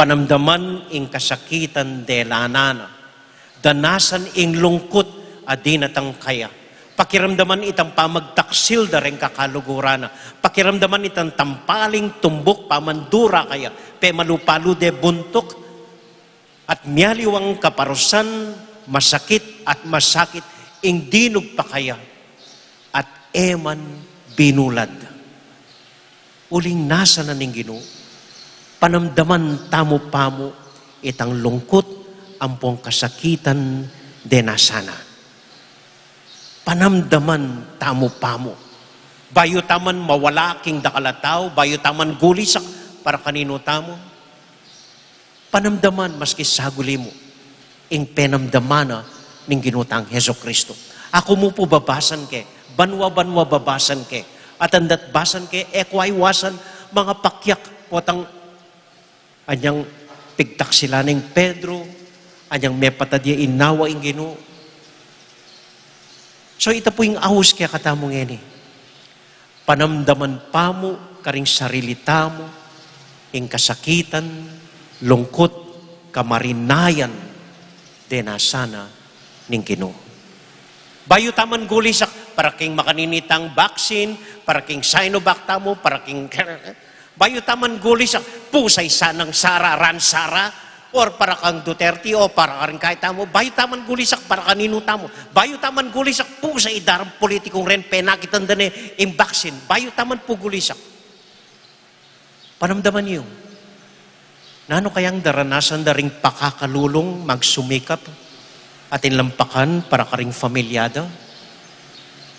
panamdaman ing kasakitan delanan na, danasan ing lungkut a dinatang kaya, pakiramdaman itang pamagtaksil da reng kakaluguran na, pakiramdaman itang tampaling tumbuk pamandura kaya, pemalu-palu de buntuk, at mialiwang kaparusan, masakit at masakit ing dinug pa kaya, at e man binulad. Uling nasa na ning Ginu, panamdaman tamu pamu itang lungkut ampong kasakitan de nasa na. Panamdaman tamu pamu. Bayu taman mawala king dakal a tau, bayu taman gulisak para kaninu tamu. Panamdaman, maski saguli mu, ing penamdaman na ning Ginu tang Jesucristo. Aku mu pu babasan ke, banua-banua babasan ke, at andat basan ke, e ku aiwasan mangapakyak potang anyang pigtaksilan ing Pedro, anyang mepatad ya inawa ing Ginu. So, ita pu ing aus kekatamu ngeni. Panamdaman pamu karing sarili tamu ing kasakitan, lungkut, kamarinayan, de nasa na ning Ginu. Bayu taman gulisak para king makanini tang vaccine, para king Sinovac tamu, para king bayu taman gulisak, pusay sanang Sara, ran Sara, or para kang Duterte, o para karing kaya tamu, bayu taman gulisak para kaninu tamu, bayu taman gulisak, pusay darang politikung ren penakitan da ne ing vaccine, bayu taman pu gulisak. Panamdaman yu. Nanu kayang daranasan da ring pakakalulung magsumikap atin lampakan para karing familia da?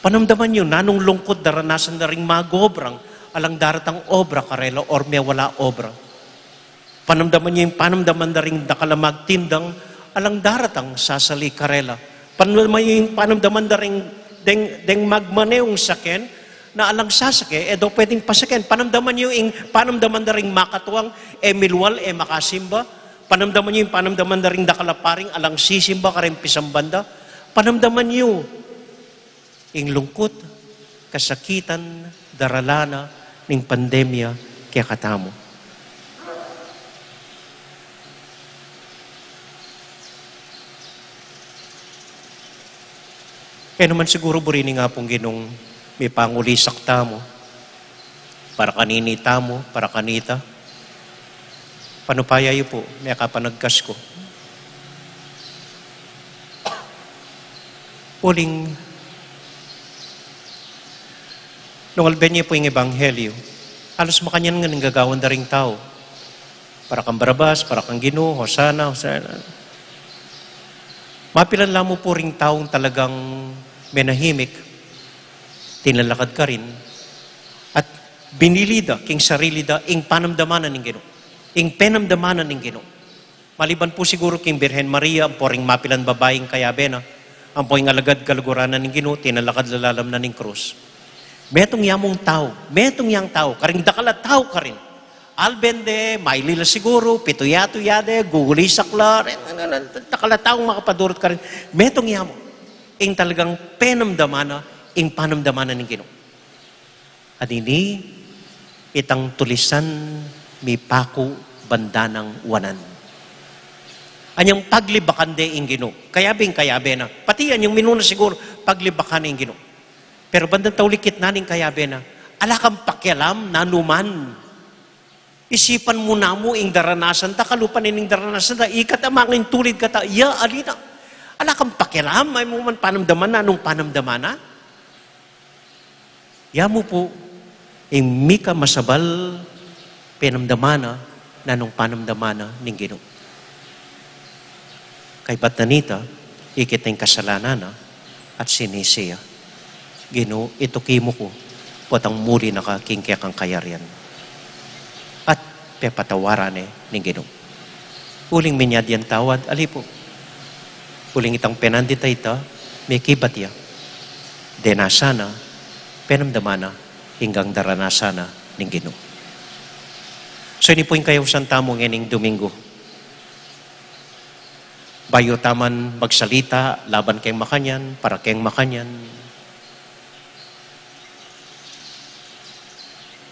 Panamdaman yu, nanung lungkut daranasan da ring magobrang alang daratang obra karela or mewala obra? Panamdaman yu ing panamdaman da ring dakal a magtindang alang daratang sasali karela? Panamdaman yu ing panamdaman da ring deng, deng magmaneung saken na alang sasake, e do pwedeng pasaken? Panamdaman yu ing panamdaman da ring makatuang, e milual, e makasimba? Panamdaman yu ing panamdaman da ring dakal a paring alang sisimba kareng pisamban da? Panamdaman yu ing lungkut kasakitan, darala na ning pandemya kekatamu. Kaya naman siguro buri ning Apung Ginung mipangulisak tamu, para kanini tamu, para kanita. Panupaya yu pu, mekapanagkas ku. Uling, nung alben ye pu ing ebanghelyo, halos makanyan ngan ing gagawan da ring tau. Para kang Barabas, para kang Ginu, Hosana, Hosana. Mapilan la mu pu ring taung talagang menahimik, tinalakad karin, at binili da king sarili da ing panamdaman na ning Ginu. Ing penamdaman na ning Ginu. Maliban pu siguro king Birhen Maria, ampo ring mapilan babaing kayabe na, ampo ing alagad kaluguran na ning Ginu, tinalakad la lalam na ning krus. Metung ya mung tau, metung yang tau, karing dakal a tau karin. Alben de, maili la siguro, pitu yatu ya de, gugulisak la, re-, dakal a taung makapadurut karin. Metung ya mu. Ing talagang penamdaman na, ing panamdaman na ning Ginu. At ini, itang tulisan mipaku banda nang wanan. Anyang paglibakan de ing Ginu. Kayabe ing kayabe na. Pati anyang minuna siguro, paglibakan ing Ginu. Pero bandang taulikit na ning kayabe na, ala kang pakialam nanu man. Isipan mu namu ing daranasan ta, kalupa na ning daranasan ta, ikat a mangintulid kata, ya, ali na. Ala kang pakialam, ay mu man panamdaman na, anung panamdaman na. Ya mu pu, ing mika masabal, penamdaman na, nanung panamdaman na ning Ginu. Kaybat na nita, ikit na ing kasalanan na, at sinisi ya. Ginu, ituki mu ku, potang muli na ka king kekang kayarian. At pepatawaran ne ning Ginu. Uling minyad yang tawad, ali pu. Uling itang penandit a ita, mekibat ya. Denasan na, penamdaman na, inggang daranasan na ning Ginu. So, ini pu ing kayausan tamu ngening Domingo. Bayu taman magsalita laban keng makanyan, para keng makanyan,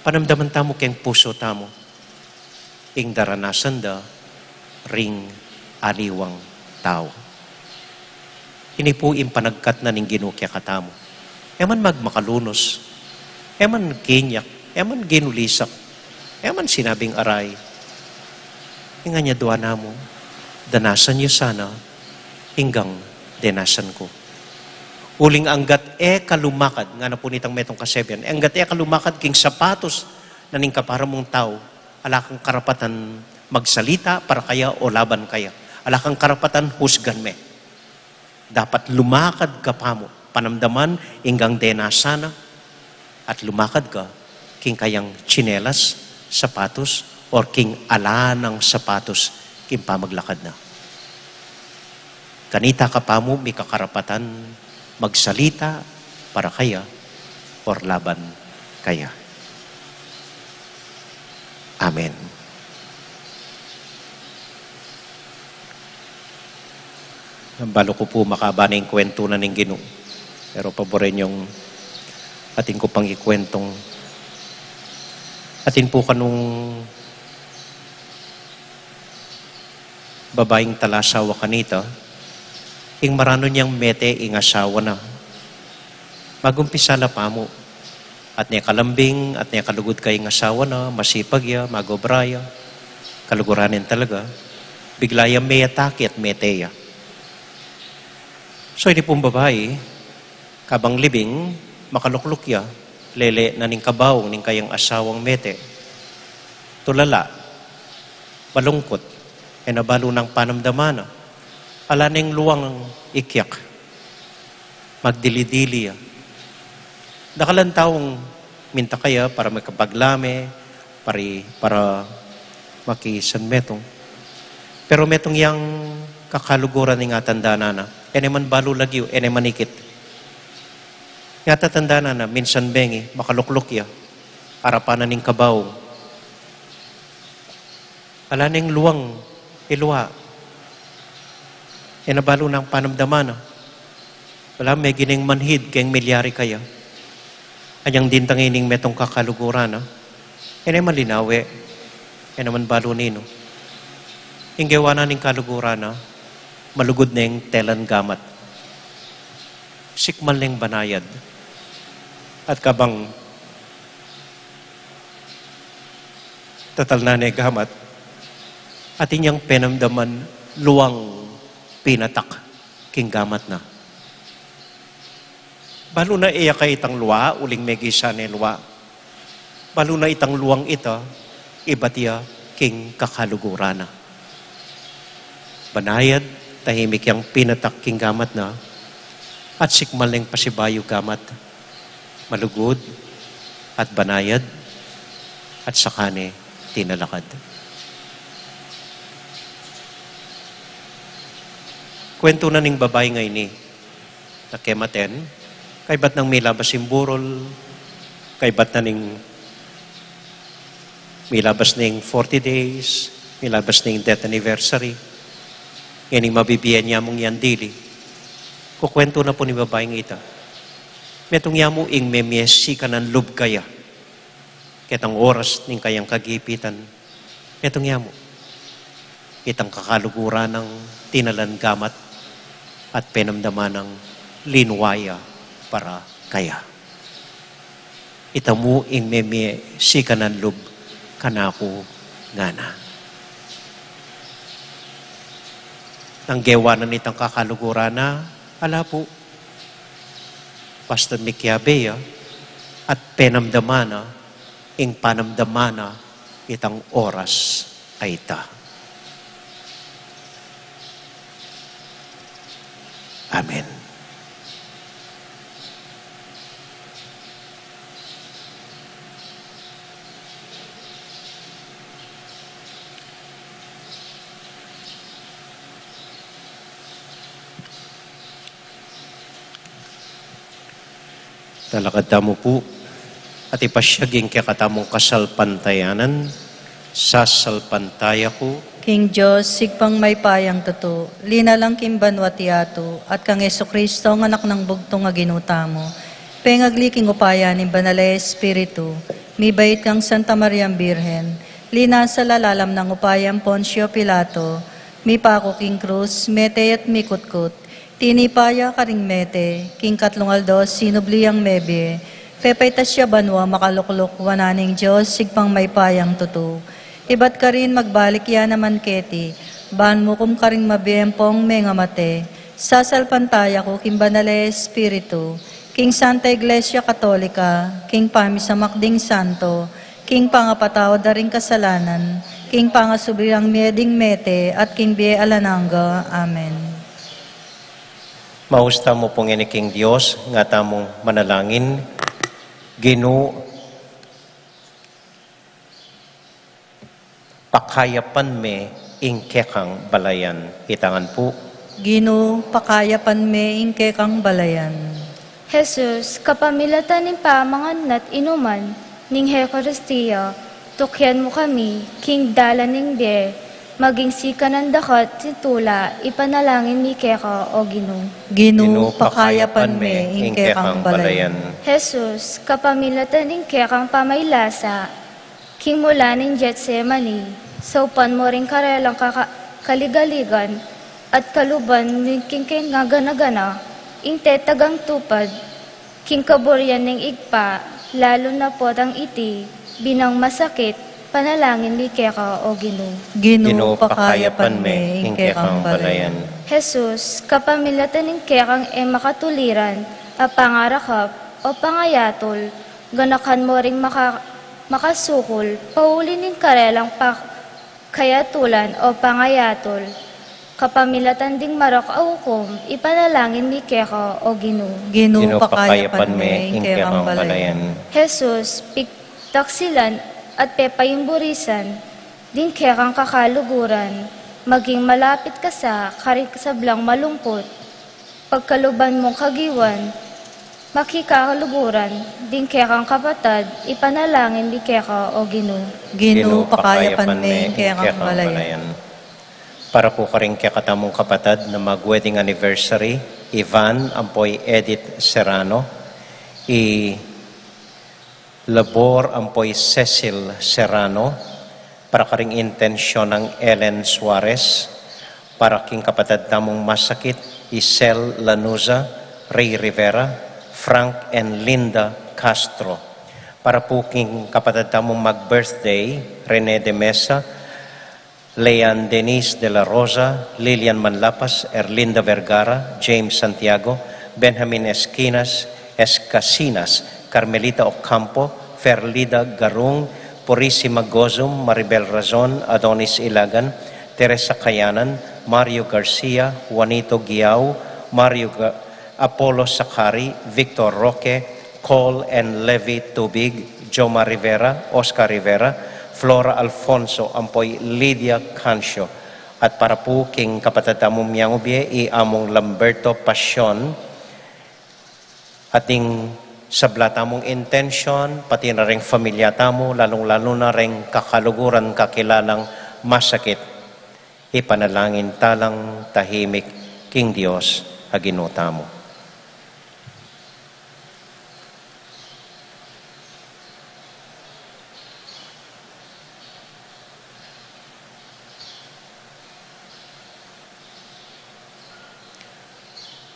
panamdaman tamu keng pusu tamu ing daranasan da ring aliwang tau. Ini pu ing panagkat na ning Ginu kekatamu. E man magmakalunus, e man kinyak, e man ginulisak, e man sinabing aray. Ing anyadua na mu, danasan yu sana, inggang denasan ku. Uling anggat e ka lumakad, ngana pu nitang metung kasebian, anggat e ka lumakad king sapatus na ning kapara mung tau, ala kang karapatan magsalita para kaya o laban kaya. Ala kang karapatan husgan me. Dapat lumakad ka pamu, panamdaman inggang denasan na, at lumakad ka king kayang tsinelas, sapatus, or king ala nang sapatus, king pamaglakad na. Kanita ka pamu mika karapatan magsalita para kaya or laban kaya. Amen. Balu ku pu makaba na ing kwentu na ning Ginu. Pero paboren yung atin ku pang ikwentong atin pu kanung babaing talasawa kanita, ing maranun yang mete ing asawa na. Magumpisa la pamu. At ne kalambing, at ne kalugud ka ing asawa na, masipag ya, magobra ya, kaluguran nen talaga, bigla yang meatake at mete ya. So, ini pung babai, kabang libing, makalukluk ya, lele na ning kabaung ning kayang asawang mete. Tulala, malungkut, e na balu nang panamdaman na, ala neng luwang ikyak, magdili-dili ya. Dakalan taung minta kaya para makapaglame, pari-, para makisanmetung. Pero metung yang kakaluguran ning atandanan na, e ne man balu lagyu, e ne man ikit. Ing atandanan na, minsan bengi, makalukluk ya, arapan na ning kabaung. Ala neng luwang iluwa. E na balu nang panamdaman na. Ala, megineng manhid keng milyari kaya. Anyang dintang ining metung kakaluguran na, e ne man linawe, e ne man balu ninu. Ing gewa na ning kaluguran na, malugud neng telan gamat. Sikmal neng banayad. At kabang tatal na ne gamat, atin yang penamdaman luang pinatak king gamat na. Balu na e ya kaitang lua, uling megisa ne lua. Balu na itang luang ita, ibat ya king kakaluguran na. Banayad, tahimik yang pinatak king gamat na, at sikmal neng pasibayu gamat, malugud, at banayad, at saka ne tinalakad. Kwentu na ning babai ngeni, na kematen, kaybat nang milabas ing burol, kaybat na ning milabas ning forty days, milabas ning death anniversary, ngening mabibie na mung yang dili. Kukwentu na pu ning babaing ita. Metung ya mu ing memie sikanan lub kaya. Ketang oras ning kayang kagipitan, metung ya mu itang kakaluguran nang tinalan gamat at penamdaman nang linwa ya para kaya. Ita mu ing memie sikanan lub kanaku, ngana. Nang gewa na nitang kakaluguran na, ala pu. Basta mikiabe ya, at penamdaman na, ing panamdaman na, itang oras a ita. Amen. Talakad tamu pu, at ipasyag ing kekatamung kasalpantayanan, sasalpantaya ku. King Dios, Ibpang mayupayang tutu, linalang king banua at yatu, at kang Jesucristo, a Anak nang bugtung a Ginu tamu, pengagli king upaya ning Banal a Espiritu, mibait kang Santa Mariang Birhen, linasa lalam nang upaya nang Poncio Pilato, mipaku king krus, mete at mikutkut, tinipa ya karing mete, king katlung aldo sinubli yang mebie, pepaitas ya banua makalukluk wanan ning Dios, Ibpang mayupayang tutu. Ibat karin magbalik ya naman keti, ban mukum karing mabie ampong mengamate. Sasalpantaya ku king Banal a Espiritu, king Santa Iglesia Katolika, king pamisamak ding santo, king pangapatawad da ring kasalanan, king pangasubli ring mie ding mete, at king bie alang angga. Amen. Maus tamu pu ngeni king Dios, nga tamung manalangin. Ginu, pakayapan me ing kekang balayan. Itangan pu. Ginu, pakayapan me ing kekang balayan. Jesus, kapamilatan ning pamangan at inuman ning Eukaristia, tukyan mu kami king dalan ning bie, maging sikanan da ka at tula, ipanalangin mi keka, O Ginu. Ginu, pakayapan me ing kekang balayan. Jesus, kapamilatan ning kekang pamaylasa, king mula ning Getsemani, saupan mu ring karelang kaka-, kaligaligan, at kaluban ning king, king gana-gana, ing tetagang tupad, king kaburian ning Ibpa, lalu na potang iti, binang masakit, panalangin mi keka, O Ginu. Ginu, pakayapan me ing kekang balayan. Jesus, kapamilatan ning kekang e makatuliran a pangarakap o pangayatul, ganakan mu ring maka-, makasukul, pauli ning karelang pa-, kayatulan o pangayatul. Kapamilatan ding marok a ukum, ipanalangin mi keka, O Ginu. Ginu, pakayapan me ing kekang balayan. Jesus, pigtaksilan at pepaimburisan ding kekang kakaluguran, maging malapit ka sa karing sablang malungkut, pagkaluban mung kagiwan, makikaluguran ding kekang kapatad, ipanalangin mi keka, O Ginu. Ginu, pakayapan me ing kekang balayan. Para pu karing kekatamung kapatad na mag-wedding anniversary, Ivan ampo i Edith Serrano, i Labor ampo i Cecil Serrano, para karing intensyon nang Ellen Suarez, para king kapatad tamung masakit, i Sel Lanuza, Ray Rivera, Frank and Linda Castro. Para pu king kapatad tamung mag-birthday, Rene de Mesa, Leanne Denise de la Rosa, Lilian Manlapas, Erlinda Vergara, James Santiago, Benjamin Esquinas, Escasinas, Carmelita Ocampo, Ferlida Garung, Purisima Gozum, Maribel Razon, Adonis Ilagan, Teresa Kayanan, Mario Garcia, Juanito Guiao, Mario Ga-, Apollo Sakari, Victor Roque, Cole and Levi Tubig, Joma Rivera, Oscar Rivera, Flora Alfonso, ampo i Lydia Cancio, at para pu king kapatad tamung miyangubie, i Among Lamberto Pasion, at ding sabla tamung intensyon, pati na reng familia tamu, lalung-lalu na reng kakaluguran kakilalang masakit, ipanalangin talang tahimik king Dios a Ginu tamu.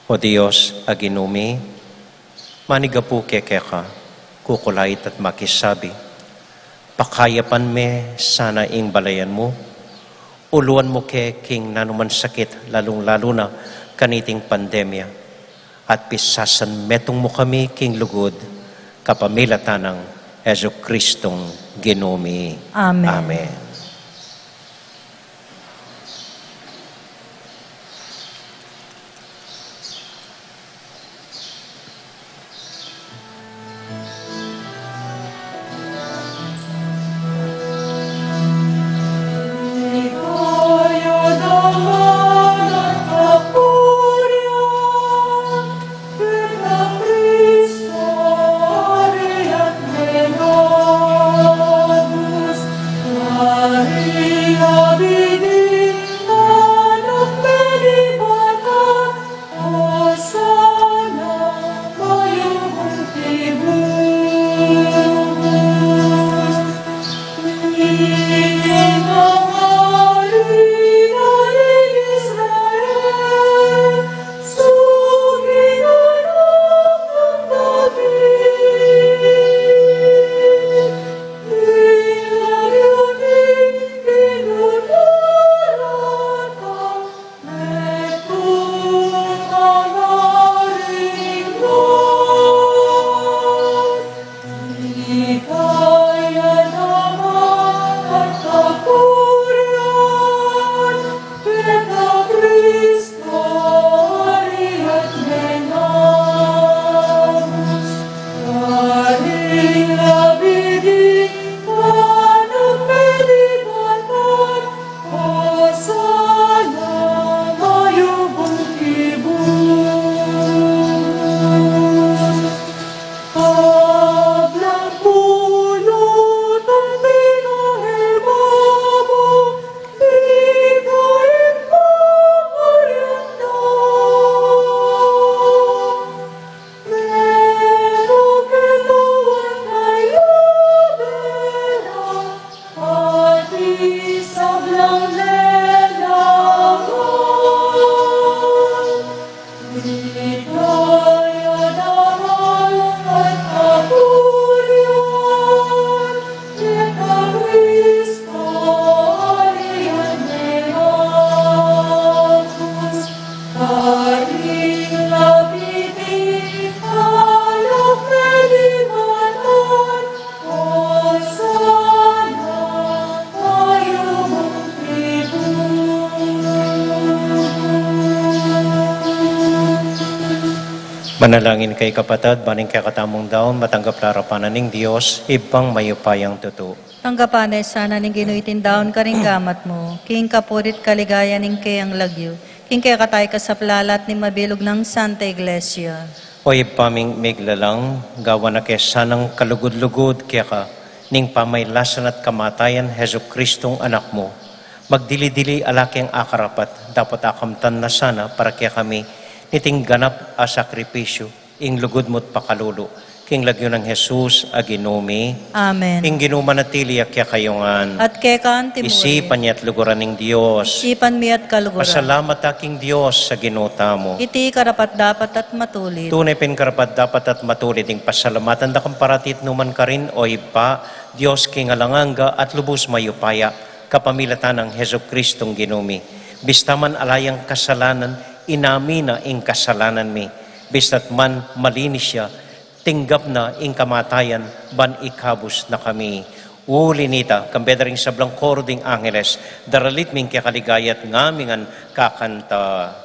O Dios a Ginu mi, manigapu ke keka, kukulait at makisabi, pakayapan me sana ing balayan mu, uluan mu ke king nanuman sakit, lalung-lalu na kaniting pandemya, at pisasan metung mu kami king lugud, kapamilatan nang Jesucristong Ginu mi. Amen. Amen. Manalangin kayu, kapatad, ban ing kekatamung daun matanggap la arapan na ning Dios, Ibpang mayupayang tutu. Tanggapan na sana ning Ginu iting daun karing gamat mu, king kapurian at kaligayan ning keyang lagyu, king kekatamu kasaplalan at ning mabilug nang Santa Iglesia. O Ibpa ming miglalang, gawan na ke sanang kalugud-lugud keka ning pamailasan at kamatayan Jesucristong Anak mu. Magdili-dili ala keng akarapat, dapot akamtan na sana para kekami niting ganap a sakripisyu, ing lugud mu't pakalulu, King lagyu nang Jesus a Ginu mi. Amen. Ing Ginu manatili ya kekayu ngan. At keka mu rin. Isipan ya at luguran ning Dios. Isipan mi at kaluguran. Pasalamat ta king Dios a Ginu tamu. Iti karapat-dapat at matulid. Tune pin karapat-dapat at matulid ing pasalamatan da ka parati at nu man karin, O Ibpa, Dios king alang angga at lubus mayupaya, kapamilatan nang Jesucristong Ginu mi. Bista man ala yang kasalanan, inamin na ing kasalanan mi. Bista't man malinis ya, tinggap na ing kamatayan ban ikabus na kami. Uli nita, kambe da ring sablang koro ding angeles, daralit mi ing kekaligaya at ngami ngan kakanta.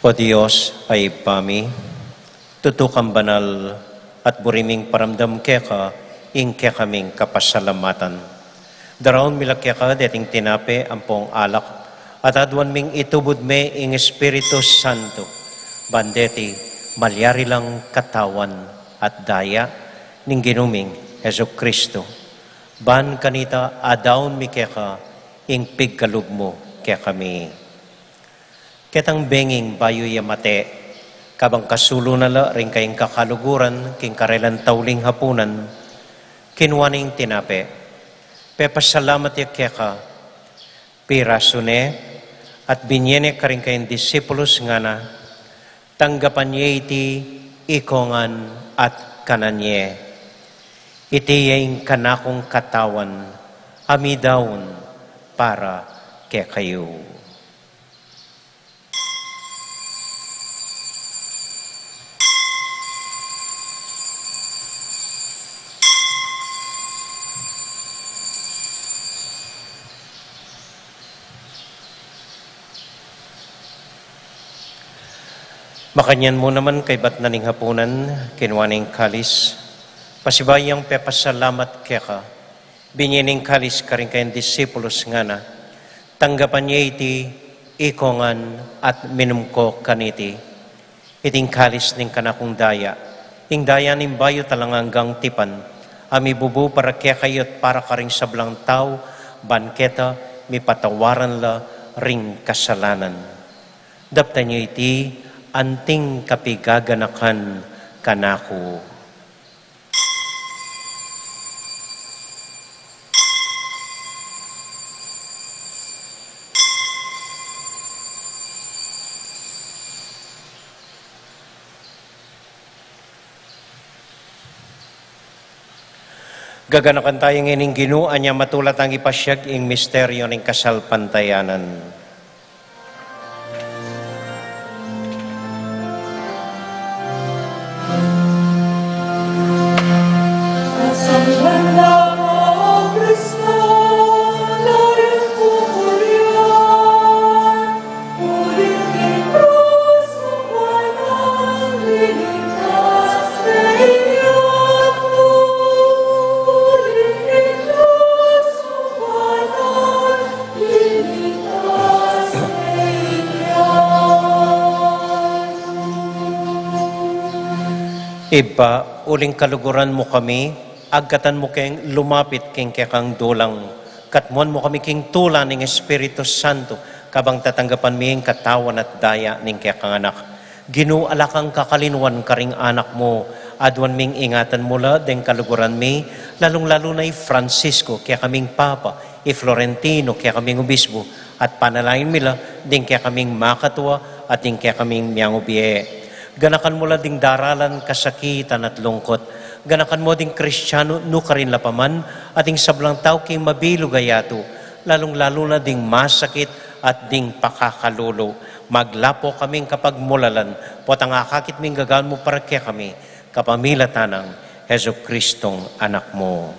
O Dios a Ibpa mi, tutu kang banal at buri ming paramdam keka ing kekaming kapasalamatan. Daraun mi la keka deting tinape ampong alak, at aduan ming itubud me ing Espiritu Santo, ban deti malyari lang katawan at daya ning Ginu ming Jesucristo. Ban kanita adaun mi keka ing pigkalub mu kekami. Ketang benging bayu ya mate, kabang kasulu na la ring kayang kakaluguran king karelang tauling hapunan, kinua neng tinape, pepasalamat ya keka, pirasu ne, at binye ne karing kayang disipulus, ngana, tanggapan ye iti ikongan at kanan ye. Iti ya ing kanakung katawan a midaun para kekayu. Makanyan mu naman kaybat na ning hapunan, kinua ne ing kalis, pasibayu yang pepasalamat keka, binye ne ing kalis karing kayang disipulus, ngana, tanggapan ye iti ikongan at minum ko kaniti. Iti ing kalis ning kanakung daya, ing daya ning bayu at alang anggang tipan, a mibubu para kekayu at para karing sablang tau, ban keta mipatawaran la ring kasalanan. Daptan yu iti anting kapigaganakan kanaku. Gaganakan taya ngeni ing Ginu, anya matula tang ipasiag ing misteryu ning kasalpantayanan. Ibpa, uling kaluguran mu kami, agkatan mu keng lumapit king kekang dulang, katmuan mu kami king tula ning Espiritu Santo, kabang tatanggapan mi ing katawan at daya ning kekang Anak. Ginu, ala kang kakalinuan karing anak mu, aduan ming ingatan mu la deng kaluguran mi, lalung-lalu na i Francisco, kekaming Papa, i Florentino, kekaming Obispo, at panalangin mi la ding kekaming makatua at ding kekaming miangubie. Ganakan mu la ding daralan, kasakitan at lungkut. Ganakan mu ding Kristiano nukarin la pa man, at ding sablang tau king mabilug a yatu, lalung-lalu na ding masakit at ding pakakalulu. Maglapo kaming kapagmulalan, potang akakit ming gagawan mu para kekami, kapamilatan nang Jesucristong Anak mu.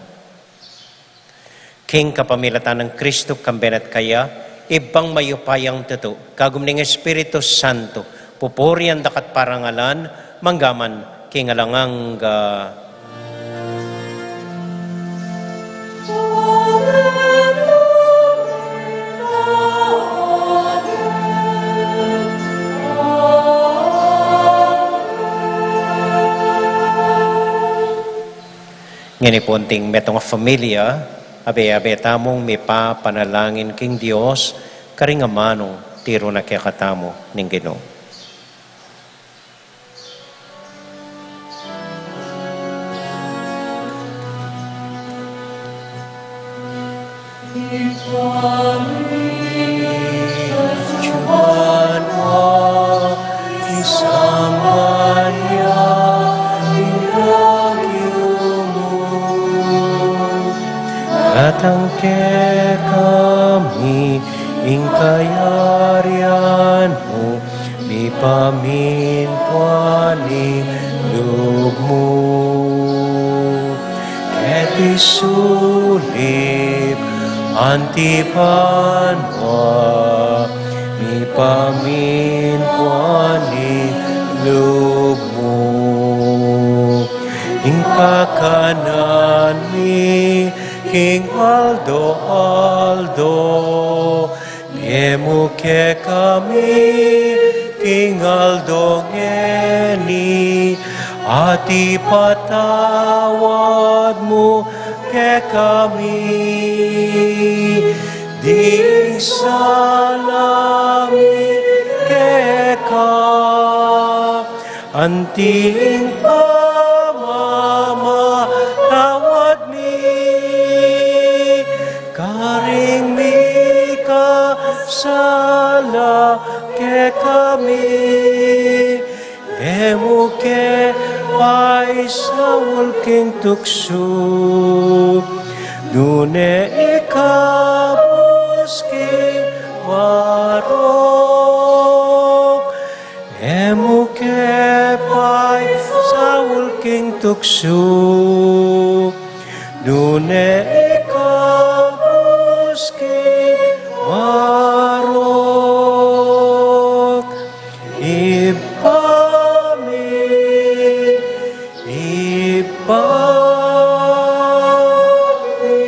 King kapamilatan nang Kristo, kambe na at kaya, Ibpang mayupayang tutu, kagum ning Espiritu Santo, pupurian da ka at parangalan, mangga man king alang angga. Ngeni pu, anting metung a familia, abe-abe tamung mipapanalangin king Dios karing amanung tiru na kekatamu ning Ginu. Datang kekami ing kayarian mu, mipamintuan ing lub mu. Keti sulip anti banua, mipamintuan ing lub mu. Ing kakanan mi king aldo-aldo, ibie mu kekami king aldo ngeni, at ipatawad mu kekami ding sala mi keka, anti ing pamamatawad mi karing mikasala kekami. E mu ke paisaul king tuksu, nune ikabus king marok. E mu ke paisaul king tuksu, nune ikabus king marok. Ibpa mi, Ibpa mi.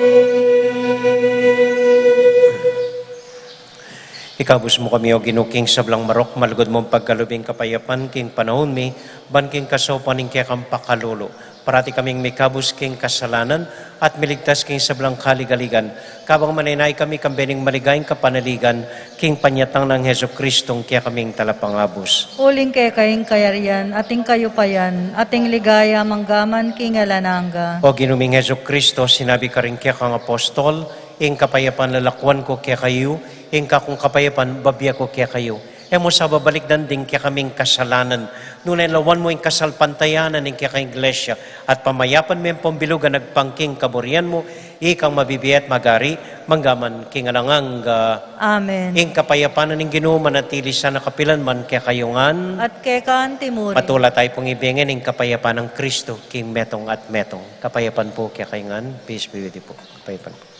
Ikabus mu kami, O Ginu, king sablang marok, malugud mung pagkalub ing kapayapan king panaun mi, ban king kasaupan ning kekang pakalulu, parati kaming mikabus king kasalanan, at miligtas king sablang kaligaligan, kabang manenaya kami kambe ning maligayang kapanaligan, king panyatang nang Jesucristong kekaming Talapangabus. Uling keka ing kayarian, at ing kayupayan, at ing ligaya, mangga man king alang angga. O Ginu ming Jesucristo, sinabi karing kekang apostol, Ing kapayapan lalakuan ku kekayu, ing kakung kapayapan babie ku kekayu. E mu sa babalikdan ding kekaming kasalanan, nune lawan mu ing kasalpantayanan ning kekang Iglesia, at pamayapan me ampong bilug a nagpang king kaburian mu, ikang mabibie at magari, mangga man king alang angga. Amen. Ing kapayapan ning Ginu manatili sana kapilan man kekayu ngan. At keka antimurin. Matula tayu pung ibie ngan ing kapayapan nang Kristo king metung at metung. Kapayapan pu kekayu ngan. Peace be with you pu. Kapayapan pu.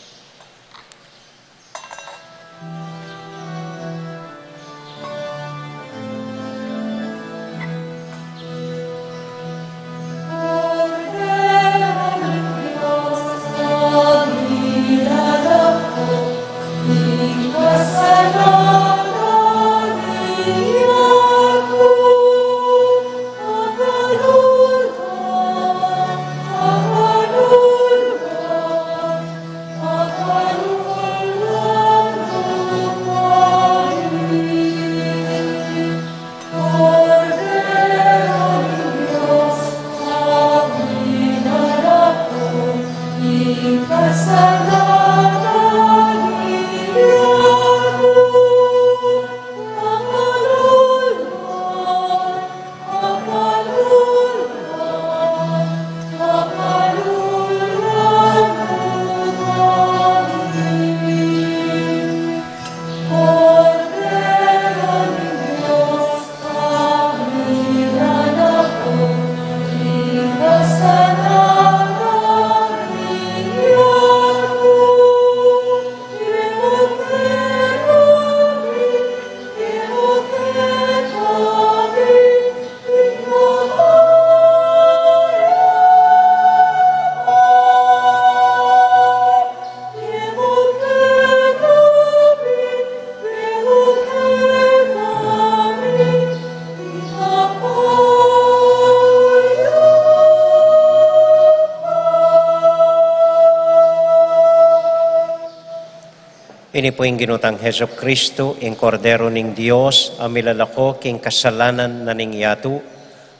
Ini pu ing Ginu tang Jesucristo, ing Kordero ning Dios, a milalako king kasalanan na ning yatu.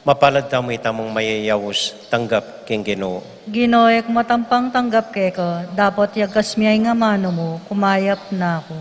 Mapalad tamu itamung mayayaus tanggap king Ginu. Ginu, e ku matampang tanggap keka, dapot yagkas mu ing amanu mu, kumayap na ku.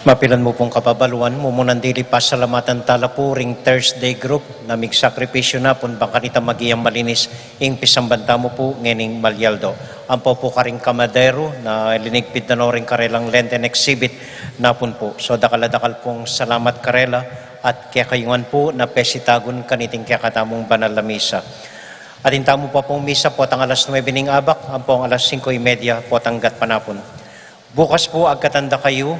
Mapilan mu pung kababaluan, mumunan dili pasalamatan tala pu ring Thursday group na migsakripisyu na pun bang kanita maging malinis ing pisamban tamu pu ngening malyaldo. Ampo pu karing kamaderu na linigpit na no ring karelang Lenten exhibit napun pu. So, dakal a dakal pung salamat karela at kekayu ngan pu na pesitagun kaniting kekatamung banal a misa. Atin tamu pa pung misa potang alas nuebe ning abak, ampong alas singko y media potang gatpanapun. Bukas pu, agkatan da kayu,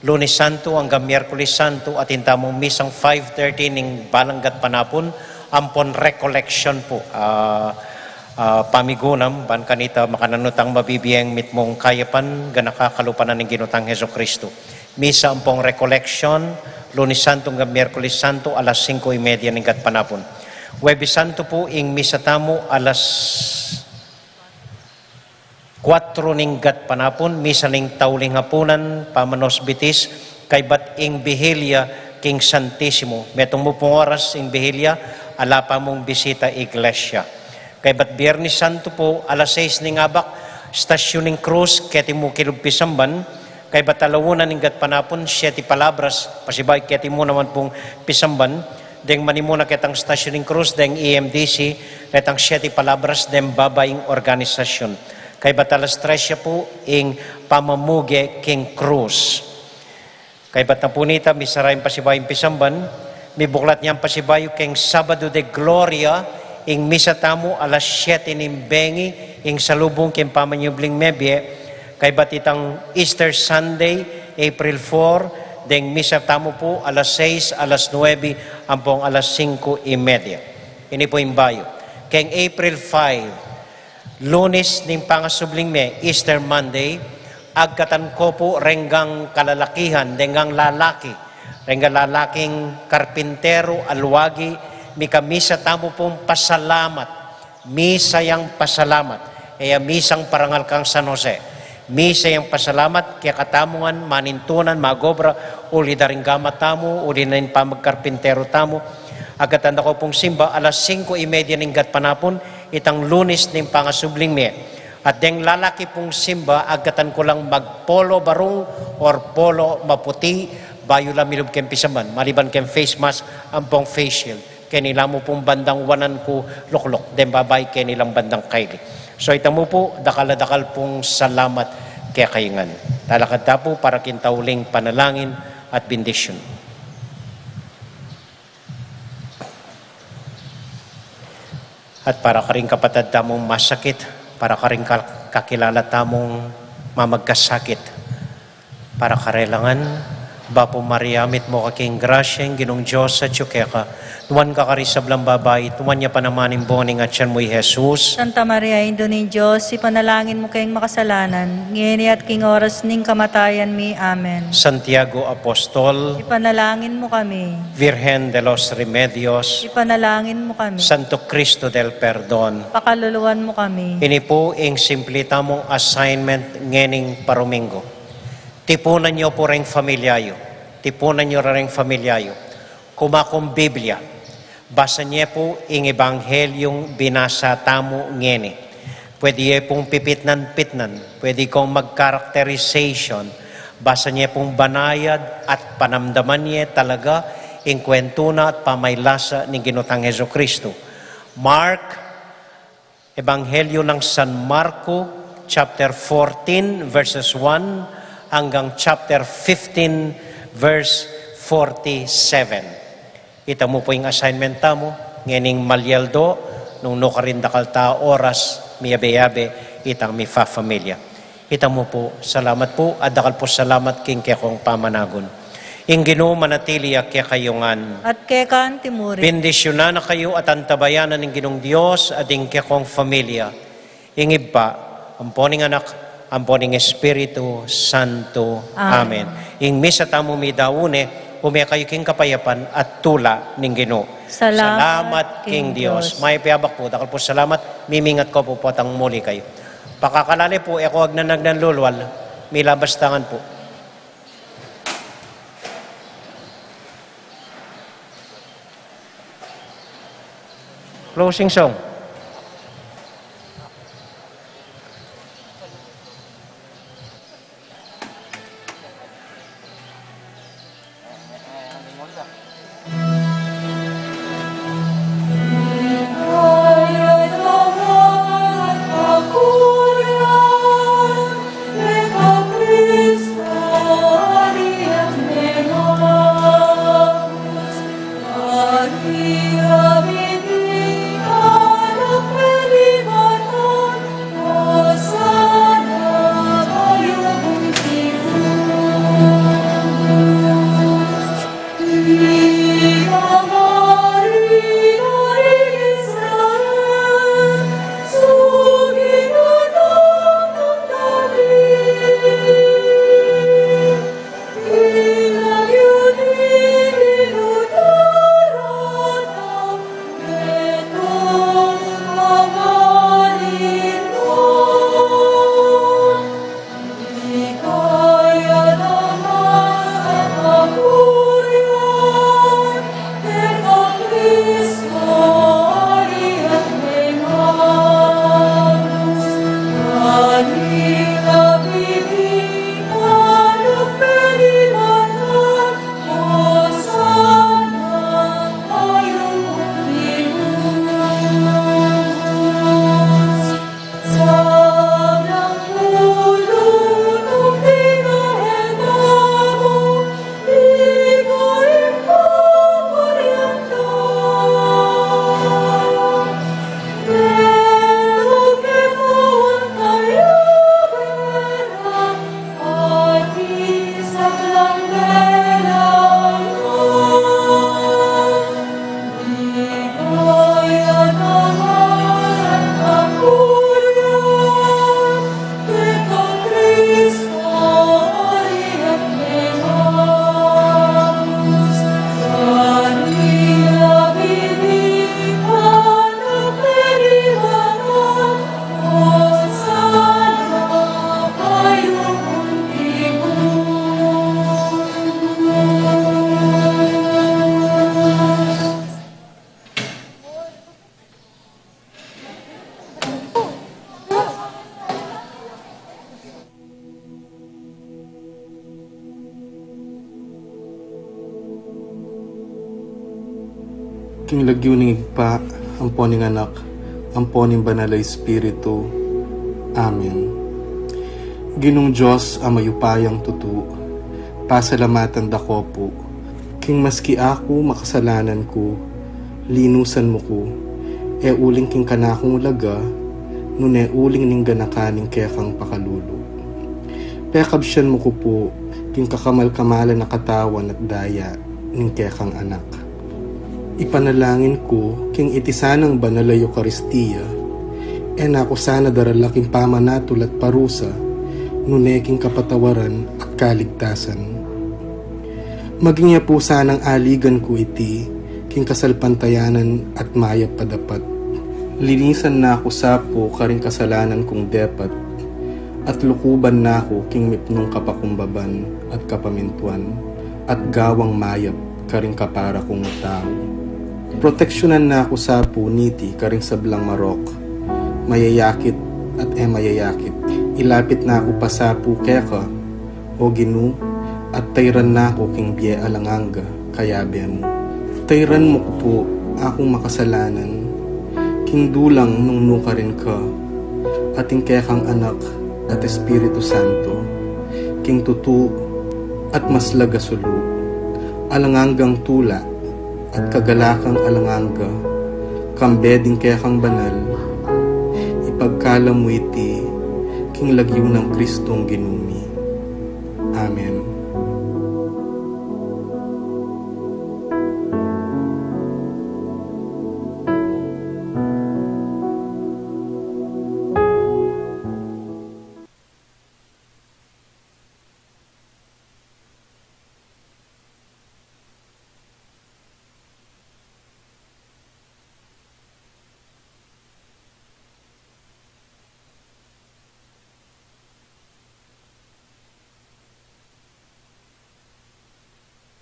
Lunes Santo anggang Miyerkules Santo, atin tamung misang five thirty ning balang gatpanapun, ampon recollection pu. Ah, ah, pamigunam, ban kanita makananu tang mabibie ing mitmung kayapan, ganaka kalupa na ning Ginu tang Jesucristo. Misa ampong recollection, Lunes Santo anggang Miyerkules Santo, alas singko y media ning gatpanapun. Huwebes Santo pu, ing misa tamu, alas kuatro ning gatpanapun, misa ning tauling hapunan, pamanos bitis, kaybat ing Bihilia king Santisimo. Metung mu pung oras ing Bihilia, ala pa mung bisita iglesia. Kaybat Biernes Santo pu, alas sais ning abak, Stasyun ning Krus, keti mu kilub pisamban, Kaybat a la unan ning gatpanapun, siete palabras, pasibayu keti mu naman pung pisamban, deng manimuna ketang Stasyon ning Krus, deng E M D C, retang siete palabras, deng babaying organisasyon. Kaybat alas tres ya pu ing pamamuge king krus. Kaybat na pu nita, misara ing pasibayung pisamban, mibuklat yang pasibayu keng Sabado de Gloria, ing misa tamu alas siete ning bengi, ing salubung keng pamanyubling mebie, kaybat itang Easter Sunday, April four, deng misa tamu pu alas seis, alas nuebe, ampong alas singko y media. Ini pu ing bayu. Keng April five, Lunes ning pangasubling mie, Easter Monday, agkatan ko pu renggang kalalakihan, renggang lalaki, renggang lalaking karpinteru, aluagi, mikamisa tamu pung pasalamat. Misa yang pasalamat. E ya misang parangal kang San Jose. Misa yang pasalamat kekatamu ngan manintunan, magobra, uli da ring gamat tamu, uli na ning pamagkarpinteru tamu. Agkatan da ko pung simba alas singko y media ning gatpanapun, itang Lunes ning pangasubling mie. At deng lalaki pung simba, agkatan ko lang magpolo barung or polo maputi, bayu la milub keng pisamban, maliban keng face mask ampong face shield. Keni la mu pung bandang wanan ku lukluk, deng babai keni lang bandang kaili. So ita mu pu, dakal a dakal pung salamat kekayu ngan. Talakad ta pu para king tauling panalangin at bendisyun. At para karing kapatad tamung masakit, para karing ka-, kakilala tamung mamagkasakit, para karela ngan, Bapu Maria, mitmu ka king grasya, ing Ginung Dios atyu keka, nuan ka karing sablang babai, nuan ya pa naman ing bunga ning atyan mu, i Jesus. Santa Maria, Indu ning Dios, ipanalangin mu keng makasalanan, ngeni at king oras ning kamatayan mi. Amen. Santiago Apostol, ipanalangin mu kami. Virgen de los Remedios, ipanalangin mu kami. Santo Cristo del Perdon, pakaluluan mu kami. Ini pu ing simpli tamung assignment ngening paruminggu. Tipunan yu pu reng familia yu. Tipunan yu reng familia yu. Kuma kung Biblia. Basa ye pu ing Ebanghelyung binasa tamu ngeni. Pwede ye pung pipitnan-pitnan, pwede kung mag-characterization, basa ye pung banayad at panamdaman ye talaga ing kwentu na at pamaylasa ning Ginu tang Jesucristo. Mark, Ebanghelyo ng San Marco, chapter fourteen, verses one hanggang chapter fifteen, verse forty-seven. Ita mu pu ing assignment tamu, ngening malyaldo, nung nukarin dakal ta oras, miyabe-yabe, itang mifafamilya. Ita mu pu, salamat pu, at dakal pu salamat king kekong pamanagun. Ing Ginu manatili ya kekayu ngan. At keka anti mu rin. Bendisyunan na kayu at antabayanan ning Ginung Dios at ing kekong familia. Ing Ibpa, ampo ning Anak, ampo ning Espiritu Santo. Amen. Amen. Ing misa tamu midaun ne, ume kayu king kapayapan at tula ning Ginu. Salamat king Dios. Mayap ya abak pu, dakal pu salamat, mimingat ko pu potang muli kayu. Pakakalale pu, e ko agnan-agnan lulwal, milabas tangan pu. Closing song. King lagyu ning Ibpa, ampo ning Anak, ampo ning Banal a Espiritu. Amen. Ginung Dios a mayupayang tutu, pasalamatan da ka pu, king maski aku makasalanan ku, linusan mu ku, e uling king kanakung laga, nune uling ning ganakan ning kekang pakalulu. Pekabsian mu ku pu, king kakamal-kamalan a katawan at daya ning kekang Anak. Ipanalangin ku, king iti sanang banal a Eukaristia, e na ku sana darala king pamanatul at parusa, nune king kapatawaran at kaligtasan. Maging ya pu sanang aligan ku iti, king kasalpantayanan at mayap a dapat. Linisan na ku sa pu karing kasalanan kung depat, at lukuban na ku king mipnung kapakumbaban at kapamintuan, at gawang mayap karing kapara kung tau. Proteksyunan na ku sa pu niti karing sablang marok, mayayakit at e mayayakit. Ilapit na ku pa sa pu keka, O Ginu, at tayran na ku king bie alang angga, kayabe mu. Tayran mu ku pu akung makasalanan, king dulang nung nukarin ka, at ing kekang Anak at Espiritu Santo, king tutu at maslag a sulu, alang anggang tula at kagalakang alang angga, kambe ding kekang banal, ipagkalam mu iti, king lagyu nang Kristong Ginu mi. Amen.